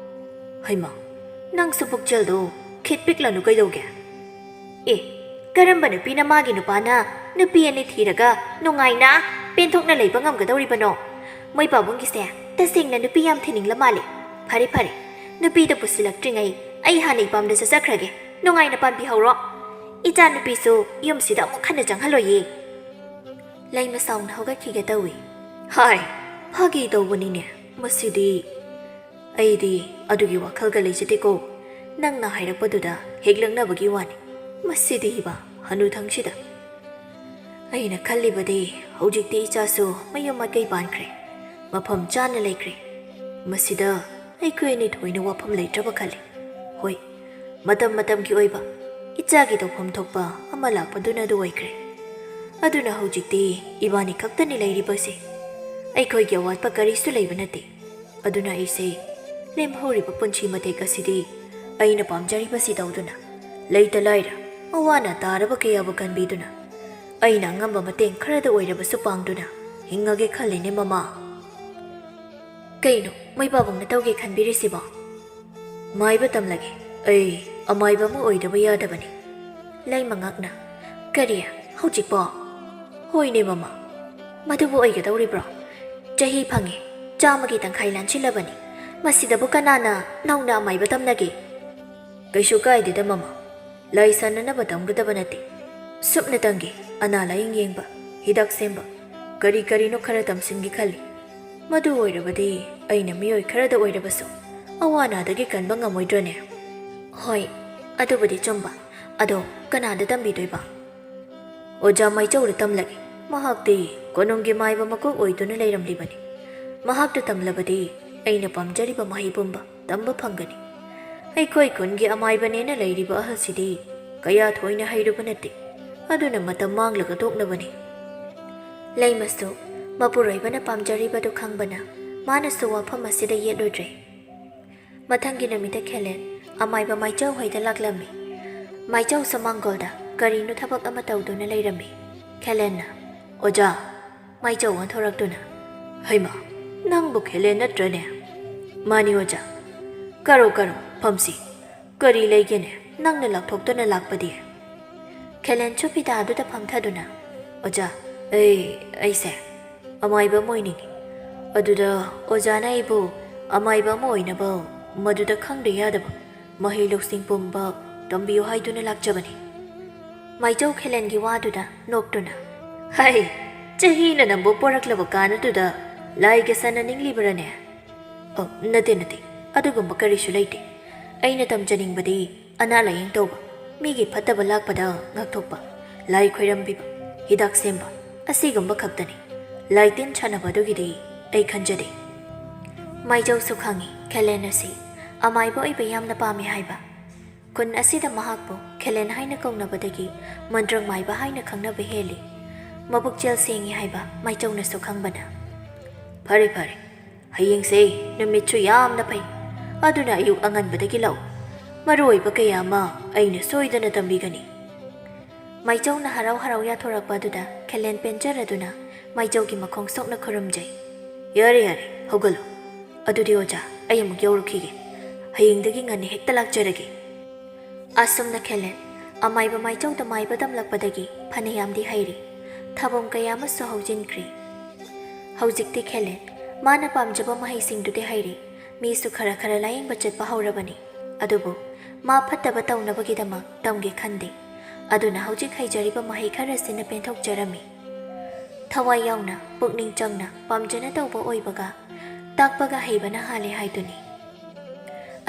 "ꯍꯩꯃꯥ, ꯅꯪꯁꯨ ꯄꯨꯛꯆꯦꯜꯗꯣ ꯈꯤꯠ ꯄꯤꯛꯂꯅꯨ ꯀꯩꯗꯧꯒꯦ?" "ꯑꯦ, ꯀꯔꯝꯕ ꯅꯨꯄꯤꯅ ꯃꯥꯒꯤ ꯅꯨꯄꯥꯅ ꯅꯨꯄꯤ ꯑꯅꯤ ꯊꯤꯔꯒ ꯅꯨꯡꯉꯥꯏꯅ ꯄꯦꯟꯊꯣꯛꯅ ꯂꯩꯕ ꯉꯝꯒꯗꯧꯔꯤꯕꯅꯣ? ꯃꯣꯏ ꯄꯥꯕꯨꯡꯒꯤꯁꯦ ꯇꯁꯦꯡꯅ ꯅꯨꯄꯤ ꯌꯥꯝ ꯊꯤꯅꯤꯡꯂ ꯃꯥꯜꯂꯦ꯫ ꯐꯔꯦ, ꯐꯔꯦ, ꯅꯨꯄꯤꯗꯣ ꯄꯨꯁꯤꯜꯂꯛꯇ꯭ꯔꯤꯉꯩ ꯑꯩ ꯍꯥꯟꯅ ꯏꯄꯥꯝꯗ ꯆꯠꯆꯈ꯭ꯔꯒꯦ꯫ ꯅꯨꯡꯉꯥꯏꯅ ꯄꯥꯟꯕꯤꯍꯧꯔꯣ꯫ ꯏꯆꯥ ꯅꯨꯄꯤꯁꯨ ꯌꯨꯝꯁꯤꯗ ꯑꯃꯨꯛ ꯍꯟꯅ ꯆꯪꯍꯜꯂꯣꯏꯌꯦ꯫" ꯂꯩꯃ ꯁꯥꯎꯅ ꯍꯧꯒꯠꯈꯤꯒꯦ ꯇꯧꯏ꯫ "ꯍꯥꯏ, ꯐꯥꯒꯤ ꯇꯧꯕꯅꯤꯅꯦ꯫ ꯃꯁꯤꯗꯤ ꯑꯩꯗꯤ ꯑꯗꯨꯒꯤ ꯋꯥꯈꯜꯒ ꯂꯩꯖꯗꯦꯀꯣ꯫ ꯅꯪꯅ ꯍꯥꯏꯔꯛꯄꯗꯨꯗ ꯍꯦꯛ ꯂꯛꯅꯕꯒꯤ ꯋꯥꯅꯤ꯫ ꯃꯁꯤꯗꯤꯕ ꯍꯅꯨꯊꯪꯁꯤꯗ꯫ ꯑꯩꯅ ꯈꯜꯂꯤꯕꯗꯤ ꯍꯧꯖꯤꯛꯇꯤ ꯏꯆꯥꯁꯨ ꯃꯌꯨꯝ ꯃꯀꯩ ꯄꯥꯟꯈ꯭ꯔꯦ, ꯃꯐꯝ ꯆꯥꯅ ꯂꯩꯈ꯭ꯔꯦ꯫ ꯃꯁꯤꯗ ꯑꯩꯈꯣꯏ ꯑꯅꯤ ꯊꯣꯏꯅ ꯋꯥꯐꯝ ꯂꯩꯇ꯭ꯔꯕ ꯈꯜꯂꯤ꯫ ꯍꯣꯏ, ꯃꯇꯝ ꯃꯇꯝꯒꯤ ꯑꯣꯏꯕ ꯏꯆꯥꯒꯤ ꯇꯧꯐꯝ ꯊꯣꯛꯄ ꯑꯃ ꯂꯥꯛꯄꯗꯨꯅ ꯑꯗꯨ ꯑꯣꯏꯈ꯭ꯔꯦ꯫ ꯑꯗꯨꯅ ꯍꯧꯖꯤꯛꯇꯤ ꯏꯕꯥꯅꯤ ꯈꯛꯇꯅꯤ ꯂꯩꯔꯤꯕꯁꯦ꯫ ꯑꯩꯈꯣꯏꯒꯤ ꯑꯋꯥꯠꯄ ꯀꯔꯤꯁꯨ ꯂꯩꯕ ꯅꯠꯇꯦ꯫ ꯑꯗꯨꯅ ꯑꯩꯁꯦ ꯂꯦꯝꯍꯧꯔꯤꯕ ꯄꯨꯟꯁꯤ ꯃꯇꯦꯛ ꯑꯁꯤꯗꯤ ꯑꯩꯅ ꯄꯥꯝꯖꯔꯤꯕꯁꯤ ꯇꯧꯗꯨꯅ, ꯂꯩꯇ ꯂꯥꯏꯔ ꯑꯋꯥ ꯑꯅꯥ ꯇꯥꯔꯕ ꯀꯌꯥꯕꯨ ꯀꯟꯕꯤꯗꯨꯅ, ꯑꯩꯅ ꯑꯉꯝꯕ ꯃꯇꯦꯡ ꯈꯔꯗ ꯑꯣꯏꯔꯕꯁꯨ ꯄꯥꯡꯗꯨꯅ ꯍꯤꯡꯉꯒꯦ ꯈꯜꯂꯤꯅꯦ, ꯃꯃꯥ꯫ ꯀꯩꯅꯣ, ꯃꯩꯕꯥꯕꯨꯡꯅ ꯇꯧꯒꯦ ꯈꯟꯕꯤꯔꯤꯁꯤꯕꯣ? ꯃꯥꯏꯕ ꯇꯝꯂꯒꯦ꯫ ꯑꯩ ꯑꯃꯥꯏꯕ ꯑꯃ ꯑꯣꯏꯗꯕ ꯌꯥꯗꯕꯅꯤ꯫ ꯂꯩꯃꯉꯥꯛꯅ, "ꯀꯔꯤ? ꯍꯧꯖꯤꯛꯄꯣ?" "ꯍꯣꯏꯅꯦ, ꯃꯃꯥ꯫ ꯃꯗꯨꯕꯨ ꯑꯣꯏꯒꯗꯧꯔꯤꯕ꯭ꯔꯣ? ꯆꯍꯤ ꯐꯪꯉꯦ, ꯆꯥꯝꯃꯒꯤ ꯇꯪꯈꯥꯏ ꯂꯥꯟꯁꯤꯜꯂꯕꯅꯤ꯫ ꯃꯁꯤꯗꯕꯨ ꯀꯅꯥꯅ ꯅꯧꯅ ꯑꯃꯥꯏꯕ ꯇꯝꯅꯒꯦ?" "ꯀꯩꯁꯨ ꯀꯥꯏꯗꯦꯗ, ꯃꯃꯥ꯫ ꯂꯥꯏ ꯁꯥꯟꯅꯅꯕ ꯇꯝꯒꯗꯕ ꯅꯠꯇꯦ꯫ ꯁꯨꯞꯅꯇꯪꯒꯤ ꯑꯅꯥ ꯂꯥꯏꯌꯦꯡ ꯌꯦꯡꯕ, ꯍꯤꯗꯥꯛ ꯁꯦꯝꯕ, ꯀꯔꯤ ꯀꯔꯤꯅꯣ ꯈꯔ ꯇꯝꯁꯤꯟꯒꯦ ꯈꯜꯂꯤ꯫ ꯃꯗꯨ ꯑꯣꯏꯔꯕꯗꯤ ꯑꯩꯅ ꯃꯤꯑꯣꯏ ꯈꯔꯗ ꯑꯣꯏꯔꯕꯁꯨ ꯑꯋꯥ ꯑꯅꯥꯗꯒꯤ ꯀꯟꯕ ꯉꯝꯃꯣꯏꯗ꯭ꯔꯅꯦ?" "ꯍꯣꯏ, ꯑꯗꯨꯕꯨꯗꯤ ꯆꯨꯝꯕ꯫ ꯑꯗꯣ ꯀꯅꯥꯗ ꯇꯝꯕꯤꯗꯣꯏꯕ?" "ꯑꯣꯖꯥ ꯃꯥꯏꯆꯧꯗ ꯇꯝꯂꯒꯦ꯫ ꯃꯍꯥꯛꯇꯤ ꯀꯣꯅꯨꯡꯒꯤ ꯃꯥꯏꯕ ꯃꯀꯣꯛ ꯑꯣꯏꯗꯨꯅ ꯂꯩꯔꯝꯂꯤꯕꯅꯤ꯫ ꯃꯍꯥꯛꯇ ꯇꯝꯂꯕꯗꯤ ꯑꯩꯅ ꯄꯥꯝꯖꯔꯤꯕ ꯃꯍꯩ ꯄꯨꯝꯕ ꯇꯝꯕ ꯐꯪꯒꯅꯤ꯫ ꯑꯩꯈꯣꯏ ꯈꯨꯟꯒꯤ ꯑꯃꯥꯏꯕꯅꯦꯅ ꯂꯩꯔꯤꯕ ꯑꯍꯜꯁꯤꯗꯤ ꯀꯌꯥ ꯊꯣꯏꯅ ꯍꯩꯔꯨꯕ ꯅꯠꯇꯦ꯫ ꯑꯗꯨꯅ ꯃꯇꯝ ꯃꯥꯡꯂꯒ ꯇꯣꯛꯅꯕꯅꯤ꯫" ꯂꯩꯃꯁꯨ ꯃꯄꯨꯔꯣꯏꯕꯅ ꯄꯥꯝꯖꯔꯤꯕꯗꯨ ꯈꯪꯕꯅ ꯃꯥꯅꯁꯨ ꯋꯥꯐꯝ ꯑꯁꯤꯗ ꯌꯦꯠꯂꯨꯗ꯭ꯔꯦ꯫ ꯃꯊꯪꯒꯤ ꯅꯨꯃꯤꯠꯇ ꯈꯦꯂꯦꯟ ꯑꯃꯥꯏꯕ ꯃꯥꯏꯆꯧ ꯍꯣꯏꯗ ꯂꯥꯛꯂꯝꯃꯤ꯫ ꯃꯥꯏꯆꯧꯁꯨ ꯃꯥꯡꯒꯣꯜꯗ ꯀꯔꯤꯅꯣ ꯊꯕꯛ ꯑꯃ ꯇꯧꯗꯨꯅ ꯂꯩꯔꯝꯃꯤ꯫ ꯈꯦꯂꯦꯟꯅ, "ꯑꯣꯖꯥ!" ꯃꯥꯏꯆꯧ ꯑꯣꯟꯊꯣꯔꯛꯇꯨꯅ, "ꯍꯩꯃꯥ, ꯅꯪꯕꯨ ꯈꯦꯂꯦꯟ ꯅꯠꯇ꯭ꯔꯅꯦ?" "ꯃꯥꯅꯤ ꯑꯣꯖꯥ꯫" "ꯀꯔꯣ ꯀꯔꯣ, ꯐꯝꯁꯤ꯫ ꯀꯔꯤ ꯂꯩꯒꯦꯅꯦ ꯅꯪꯅ ꯂꯥꯎꯊꯣꯛꯇꯨꯅ ꯂꯥꯛꯄꯗꯤ?" ꯈꯦꯂꯦꯟꯁꯨ ꯐꯤꯗꯥꯗꯨꯗ ꯐꯝꯊꯗꯨꯅ, "ꯑꯣꯖꯥ, ꯑꯩ, ꯑꯩꯁꯦ ꯑꯃꯥꯏꯕ ꯑꯃ ꯑꯣꯏꯅꯤꯡꯉꯤ꯫ ꯑꯗꯨꯗ ꯑꯣꯖꯥꯅ ꯑꯩꯕꯨ ꯑꯃꯥꯏꯕ ꯑꯃ ꯑꯣꯏꯅꯕ ꯃꯗꯨꯗ ꯈꯪꯗ ꯌꯥꯗꯕ ꯃꯍꯩ ꯂꯧꯁꯤꯡ ꯄꯨꯝꯕ ꯇꯝꯕꯤꯌꯨ ꯍꯥꯏꯗꯨꯅ ꯂꯥꯛꯆꯕꯅꯤ꯫" ꯃꯥꯏꯆꯧ ꯈꯦꯂꯦꯟꯒꯤ ꯋꯥꯗꯨꯗ ꯅꯣꯛꯇꯨꯅ, "ꯍꯩ, ꯆꯍꯤꯅ ꯅꯝꯕꯨ ꯄꯣꯔꯛꯂꯕ ꯀꯥꯟꯅꯗꯨꯗ ꯂꯥꯏꯒ ꯁꯥꯟꯅꯅꯤꯡꯂꯤꯕ꯭ꯔꯅꯦ?" "ꯑ, ꯅꯠꯇꯦ, ꯅꯠꯇꯦ, ꯑꯗꯨꯒꯨꯝꯕ ꯀꯔꯤꯁꯨ ꯂꯩꯇꯦ꯫ ꯑꯩꯅ ꯇꯝꯖꯅꯤꯡꯕꯗꯤ ꯑꯅꯥ ꯂꯥꯌꯦꯡ ꯇꯧꯕ, ꯃꯤꯒꯤ ꯐꯠꯇꯕ ꯂꯥꯛꯄꯗ ꯉꯥꯛꯊꯣꯛꯄ, ꯂꯥꯏ ꯈꯣꯏꯔꯝꯕꯤꯕ, ꯍꯤꯗꯥꯛ ꯁꯦꯝꯕ, ꯑꯁꯤꯒꯨꯝꯕ ꯈꯛꯇꯅꯤ꯫ ꯂꯥꯏ ꯇꯤꯟ ꯁꯥꯟꯅꯕꯗꯨꯒꯤꯗꯤ ꯑꯩ ꯈꯟꯖꯗꯦ꯫" ꯃꯥꯏꯆꯧꯁꯨ ꯈꯪꯏ ꯈꯦꯂꯦꯟ ꯑꯁꯤ ꯑꯃꯥꯏꯕ ꯑꯣꯏꯕ ꯌꯥꯝꯅ ꯄꯥꯝꯃꯤ ꯍꯥꯏꯕ꯫ ꯈꯨꯟ ꯑꯁꯤꯗ ꯃꯍꯥꯛꯄꯨ ꯈꯦꯂꯦꯟ ꯍꯥꯏꯅ ꯀꯧꯅꯕꯗꯒꯤ ꯃꯟꯇ꯭ꯔꯪ ꯃꯥꯏꯕ ꯍꯥꯏꯅ ꯈꯪꯅꯕ ꯍꯦꯜꯂꯤ꯫ ꯃꯕꯨꯛꯆꯦꯜ ꯁꯦꯡꯏ ꯍꯥꯏꯕ ꯃꯥꯏꯆꯧꯅꯁꯨ ꯈꯪꯕꯅ, "ꯐꯔꯦ, ꯐꯔꯦ, "ꯍꯌꯦꯡꯁꯦ ꯅꯨꯃꯤꯠꯁꯨ ꯌꯥꯝꯅ ꯐꯩ, ꯑꯗꯨꯅ ꯑꯌꯨꯛ ꯑꯉꯟꯕꯗꯒꯤ ꯂꯥꯛꯎ꯫ ꯃꯔꯨꯑꯣꯏꯕ ꯀꯌꯥ ꯑꯃ ꯑꯩꯅ ꯁꯣꯏꯗꯅ ꯇꯝꯕꯤꯒꯅꯤ꯫" ꯃꯥꯏꯆꯧꯅ ꯍꯔꯥꯎ ꯍꯔꯥꯎ ꯌꯥꯊꯣꯔꯛꯄ ꯑꯗꯨꯗ ꯈꯦꯂꯦꯟ ꯄꯦꯟꯖꯔꯗꯨꯅ ꯃꯥꯏꯆꯧꯒꯤ ꯃꯈꯣꯡ ꯁꯣꯛꯅ ꯈꯨꯔꯨꯝꯖꯩ꯫ "ꯌꯥꯔꯦ, ꯌꯥꯔꯦ, ꯍꯧꯒꯠꯂꯣ꯫ ꯑꯗꯨꯗꯤ ꯑꯣꯖꯥ, ꯑꯩ ꯑꯃꯨꯛ ꯌꯧꯔꯨꯈꯤꯒꯦ꯫ ꯍꯌꯦꯡꯗꯒꯤ ꯉꯟꯅ ꯍꯦꯛꯇ ꯂꯥꯛꯆꯔꯒꯦ꯫" ꯑꯁꯨꯝꯅ ꯈꯦꯂꯦꯟ ꯑꯃꯥꯏꯕ ꯃꯥꯏꯆꯧꯗ ꯃꯥꯏꯕ ꯇꯝꯂꯛꯄꯗꯒꯤ ꯐꯅꯌꯥꯝꯗꯤ ꯍꯩꯔꯦ꯫ ꯊꯧꯔꯝ ꯀꯌꯥ ꯑꯃꯁꯨ ꯍꯧꯖꯤꯟꯈ꯭ꯔꯦ꯫ ꯍꯧꯖꯤꯛꯇꯤ ꯈꯦꯂꯦꯟ ꯃꯥꯅ ꯄꯥꯝꯖꯕ ꯃꯍꯩꯁꯤꯡꯗꯨꯗꯤ ꯍꯩꯔꯦ꯫ ꯃꯤꯁꯨ ꯈꯔ ꯈꯔ ꯂꯥꯌꯦꯡꯕ ꯆꯠꯄ ꯍꯧꯔꯕꯅꯤ꯫ ꯑꯗꯨꯕꯨ ꯃꯥ ꯐꯠꯇꯕ ꯇꯧꯅꯕꯒꯤꯗꯃꯛ ꯇꯝꯒꯦ ꯈꯟꯗꯦ꯫ ꯑꯗꯨꯅ ꯍꯧꯖꯤꯛ ꯍꯩꯖꯔꯤꯕ ꯃꯍꯩ ꯈꯔꯁꯤꯅ ꯄꯦꯟꯊꯣꯛꯆꯔꯝꯃꯤ꯫ ꯊꯋꯥꯏ ꯌꯥꯎꯅ, ꯄꯨꯛꯅꯤꯡ ꯆꯪꯅ, ꯄꯥꯝꯖꯅ ꯇꯧꯕ ꯑꯣꯏꯕꯒ ꯇꯥꯛꯄꯒ ꯍꯩꯕꯅ ꯍꯥꯜꯂꯦ ꯍꯥꯏꯗꯨꯅꯤ꯫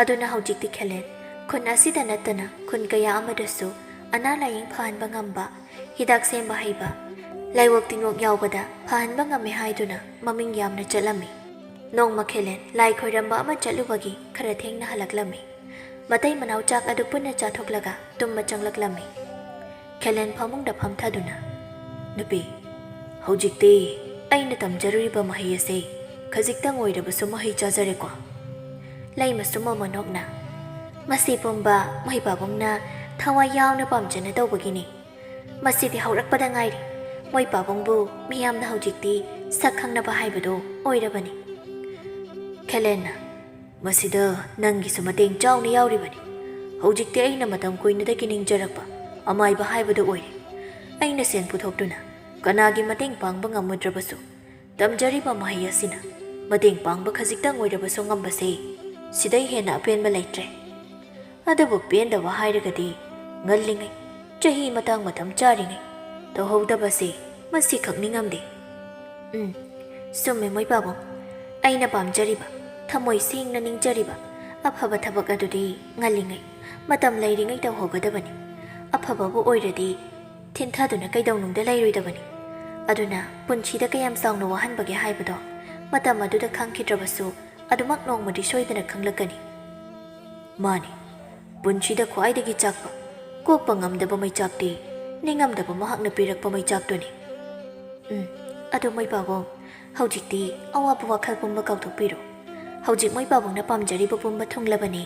ꯑꯗꯨꯅ ꯍꯧꯖꯤꯛꯇꯤ ꯈꯦꯂꯦꯟ ꯈꯨꯟ ꯑꯁꯤꯗ ꯅꯠꯇꯅ ꯈꯨꯟ ꯀꯌꯥ ꯑꯃꯗꯁꯨ ꯑꯅꯥ ꯂꯥꯌꯦꯡ ꯐꯍꯟꯕ ꯉꯝꯕ, ꯍꯤꯗꯥꯛ ꯁꯦꯝꯕ ꯍꯩꯕ, ꯂꯥꯏꯋꯣꯛ ꯇꯤꯟꯋꯣꯛ ꯌꯥꯎꯕꯗ ꯐꯍꯟꯕ ꯉꯝꯃꯤ ꯍꯥꯏꯗꯨꯅ ꯃꯃꯤꯡ ꯌꯥꯝꯅ ꯆꯠꯂꯝꯃꯤ꯫ ꯅꯣꯡꯃ ꯈꯦꯂꯦꯟ ꯂꯥꯏ ꯈꯣꯏꯔꯝꯕ ꯑꯃ ꯆꯠꯂꯨꯕꯒꯤ ꯈꯔ ꯊꯦꯡꯅ ꯍꯜꯂꯛꯂꯝꯃꯤ꯫ ꯃꯇꯩ ꯃꯅꯥꯎ ꯆꯥꯛ ꯑꯗꯨ ꯄꯨꯟꯅ ꯆꯥꯊꯣꯛꯂꯒ ꯇꯨꯝꯕ ꯆꯪꯂꯛꯂꯝꯃꯤ꯫ ꯈꯦꯂꯦꯟ ꯐꯃꯨꯡꯗ ꯐꯝꯊꯗꯨꯅ, "ꯅꯨꯄꯤ, ꯍꯧꯖꯤꯛꯇꯤ ꯑꯩꯅ ꯇꯝꯖꯔꯨꯔꯤꯕ ꯃꯍꯩ ꯑꯁꯤ ꯈꯖꯤꯛꯇꯪ ꯑꯣꯏꯔꯕꯁꯨ ꯃꯍꯩ ꯆꯥꯖꯔꯦꯀꯣ?" ꯂꯩꯃꯁꯨ ꯃꯃꯣꯟ ꯅꯣꯛꯅ, "ꯃꯁꯤ ꯄꯨꯝꯕ ꯃꯣꯏ ꯄꯥꯕꯨꯡꯅ ꯊꯋꯥꯏ ꯌꯥꯎꯅ ꯄꯥꯝꯖꯅ ꯇꯧꯕꯒꯤꯅꯤ꯫ ꯃꯁꯤꯗꯤ ꯍꯧꯔꯛꯄꯗ ꯉꯥꯏꯔꯤ꯫ ꯃꯣꯏ ꯄꯥꯕꯨꯡꯕꯨ ꯃꯤꯌꯥꯝꯅ ꯍꯧꯖꯤꯛꯇꯤ ꯁꯛ ꯈꯪꯅꯕ ꯍꯥꯏꯕꯗꯨ ꯑꯣꯏꯔꯕꯅꯤ꯫" ꯈꯦꯂꯦꯟꯅ, "ꯃꯁꯤꯗ ꯅꯪꯒꯤꯁꯨ ꯃꯇꯦꯡ ꯆꯥꯎꯅ ꯌꯥꯎꯔꯤꯕꯅꯤ꯫ ꯍꯧꯖꯤꯛꯇꯤ ꯑꯩꯅ ꯃꯇꯝ ꯀꯨꯏꯅꯗꯒꯤ ꯅꯤꯡꯖꯔꯛꯄ ꯑꯃꯥꯏꯕ ꯍꯥꯏꯕꯗꯨ ꯑꯣꯏꯔꯦ꯫ ꯑꯩꯅ ꯁꯦꯟ ꯄꯨꯊꯣꯛꯇꯨꯅ ꯀꯅꯥꯒꯤ ꯃꯇꯦꯡ ꯄꯥꯡꯕ ꯉꯝꯃꯨꯗ꯭ꯔꯕꯁꯨ, ꯇꯝꯖꯔꯤꯕ ꯃꯍꯩ ꯑꯁꯤꯅ ꯃꯇꯦꯡ ꯄꯥꯡꯕ ꯈꯖꯤꯛꯇꯪ ꯑꯣꯏꯔꯕꯁꯨ ꯉꯝꯕꯁꯦ, ꯁꯤꯗꯩ ꯍꯦꯟꯅ ꯑꯄꯦꯟꯕ ꯂꯩꯇ꯭ꯔꯦ꯫ ꯑꯗꯨꯕꯨ ꯄꯦꯟꯗꯕ ꯍꯥꯏꯔꯒꯗꯤ ꯉꯜꯂꯤꯉꯩ, ꯆꯍꯤ ꯃꯇꯥꯡ ꯃꯇꯝ ꯆꯥꯔꯤꯉꯩ ꯇꯧꯍꯧꯗꯕꯁꯦ ꯃꯁꯤꯈꯛ ꯅꯤꯡꯉꯝꯗꯦ꯫" ꯎꯝ, ꯆꯨꯝꯃꯦ ꯃꯣꯏ ꯄꯥꯕꯨꯡ꯫ ꯑꯩꯅ ꯄꯥꯝꯖꯔꯤꯕ, ꯊꯃꯣꯏ ꯁꯦꯡꯅ ꯅꯤꯡꯖꯔꯤꯕ ꯑꯐꯕ ꯊꯕꯛ ꯑꯗꯨꯗꯤ ꯉꯜꯂꯤꯉꯩ, ꯃꯇꯝ ꯂꯩꯔꯤꯉꯩ ꯇꯧꯍꯧꯒꯗꯕꯅꯤ꯫ ꯑꯐꯕꯕꯨ ꯑꯣꯏꯔꯗꯤ ꯊꯤꯟꯊꯗꯨꯅ ꯀꯩꯗꯧꯅꯨꯡꯗ ꯂꯩꯔꯣꯏꯗꯕꯅꯤ꯫ ꯑꯗꯨꯅ ꯄꯨꯟꯁꯤꯗ ꯀꯌꯥꯝ ꯆꯥꯎꯅ ꯋꯥꯍꯟꯕꯒꯦ ꯍꯥꯏꯕꯗꯣ ꯃꯇꯝ ꯑꯗꯨꯗ ꯈꯪꯈꯤꯗ꯭ꯔꯕꯁꯨ ꯑꯗꯨꯃꯛ ꯅꯣꯡꯃꯗꯤ ꯁꯣꯏꯗꯅ ꯈꯪꯂꯛꯀꯅꯤ꯫ ꯃꯥꯅꯤ, ꯄꯨꯟꯁꯤꯗ ꯈ꯭ꯋꯥꯏꯗꯒꯤ ꯆꯥꯛꯄ, ꯀꯣꯛꯄ ꯉꯝꯗꯕ ꯃꯩꯆꯥꯛꯇꯤ ꯅꯤꯡꯉꯝꯗꯕ ꯃꯍꯥꯛꯅ ꯄꯤꯔꯛꯄ ꯃꯩꯆꯥꯛꯇꯨꯅꯤ꯫ ꯎꯝ, ꯑꯗꯨ ꯃꯣꯏ ꯄꯥꯕꯨꯡ, ꯍꯧꯖꯤꯛꯇꯤ ꯑꯋꯥꯕ ꯋꯥꯈꯜ ꯄꯨꯝꯕ ꯀꯥꯎꯊꯣꯛꯄꯤꯔꯣ꯫ ꯍꯧꯖꯤꯛ ꯃꯣꯏ ꯄꯥꯕꯨꯡꯅ ꯄꯥꯝꯖꯔꯤꯕ ꯄꯨꯝꯕ ꯊꯨꯡꯂꯕꯅꯤ꯫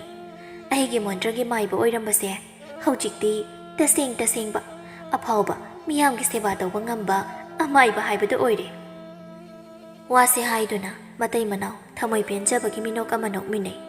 ꯑꯩꯒꯤ ꯃꯣꯟꯇ꯭ꯔꯒꯤ ꯃꯥꯏꯕ ꯑꯣꯏꯔꯝꯕꯁꯦ ꯍꯧꯖꯤꯛꯇꯤ ꯇꯁꯦꯡ ꯇꯁꯦꯡꯕ ꯑꯐꯥꯎꯕ, ꯃꯤꯌꯥꯝꯒꯤ ꯁꯦꯕꯥ ꯇꯧꯕ ꯉꯝꯕ ꯑꯃꯥꯏꯕ ꯍꯥꯏꯕꯗꯨ ꯑꯣꯏꯔꯦ꯫ ꯋꯥꯁꯦ ꯍꯥꯏꯗꯨꯅ ꯃꯇꯩ ꯃꯅꯥꯎ ꯊꯃꯣꯏ ꯄꯦꯟꯖꯕꯒꯤ ꯃꯤꯅꯣꯛ ꯑꯃ ꯅꯣꯛꯃꯤꯟꯅꯩ꯫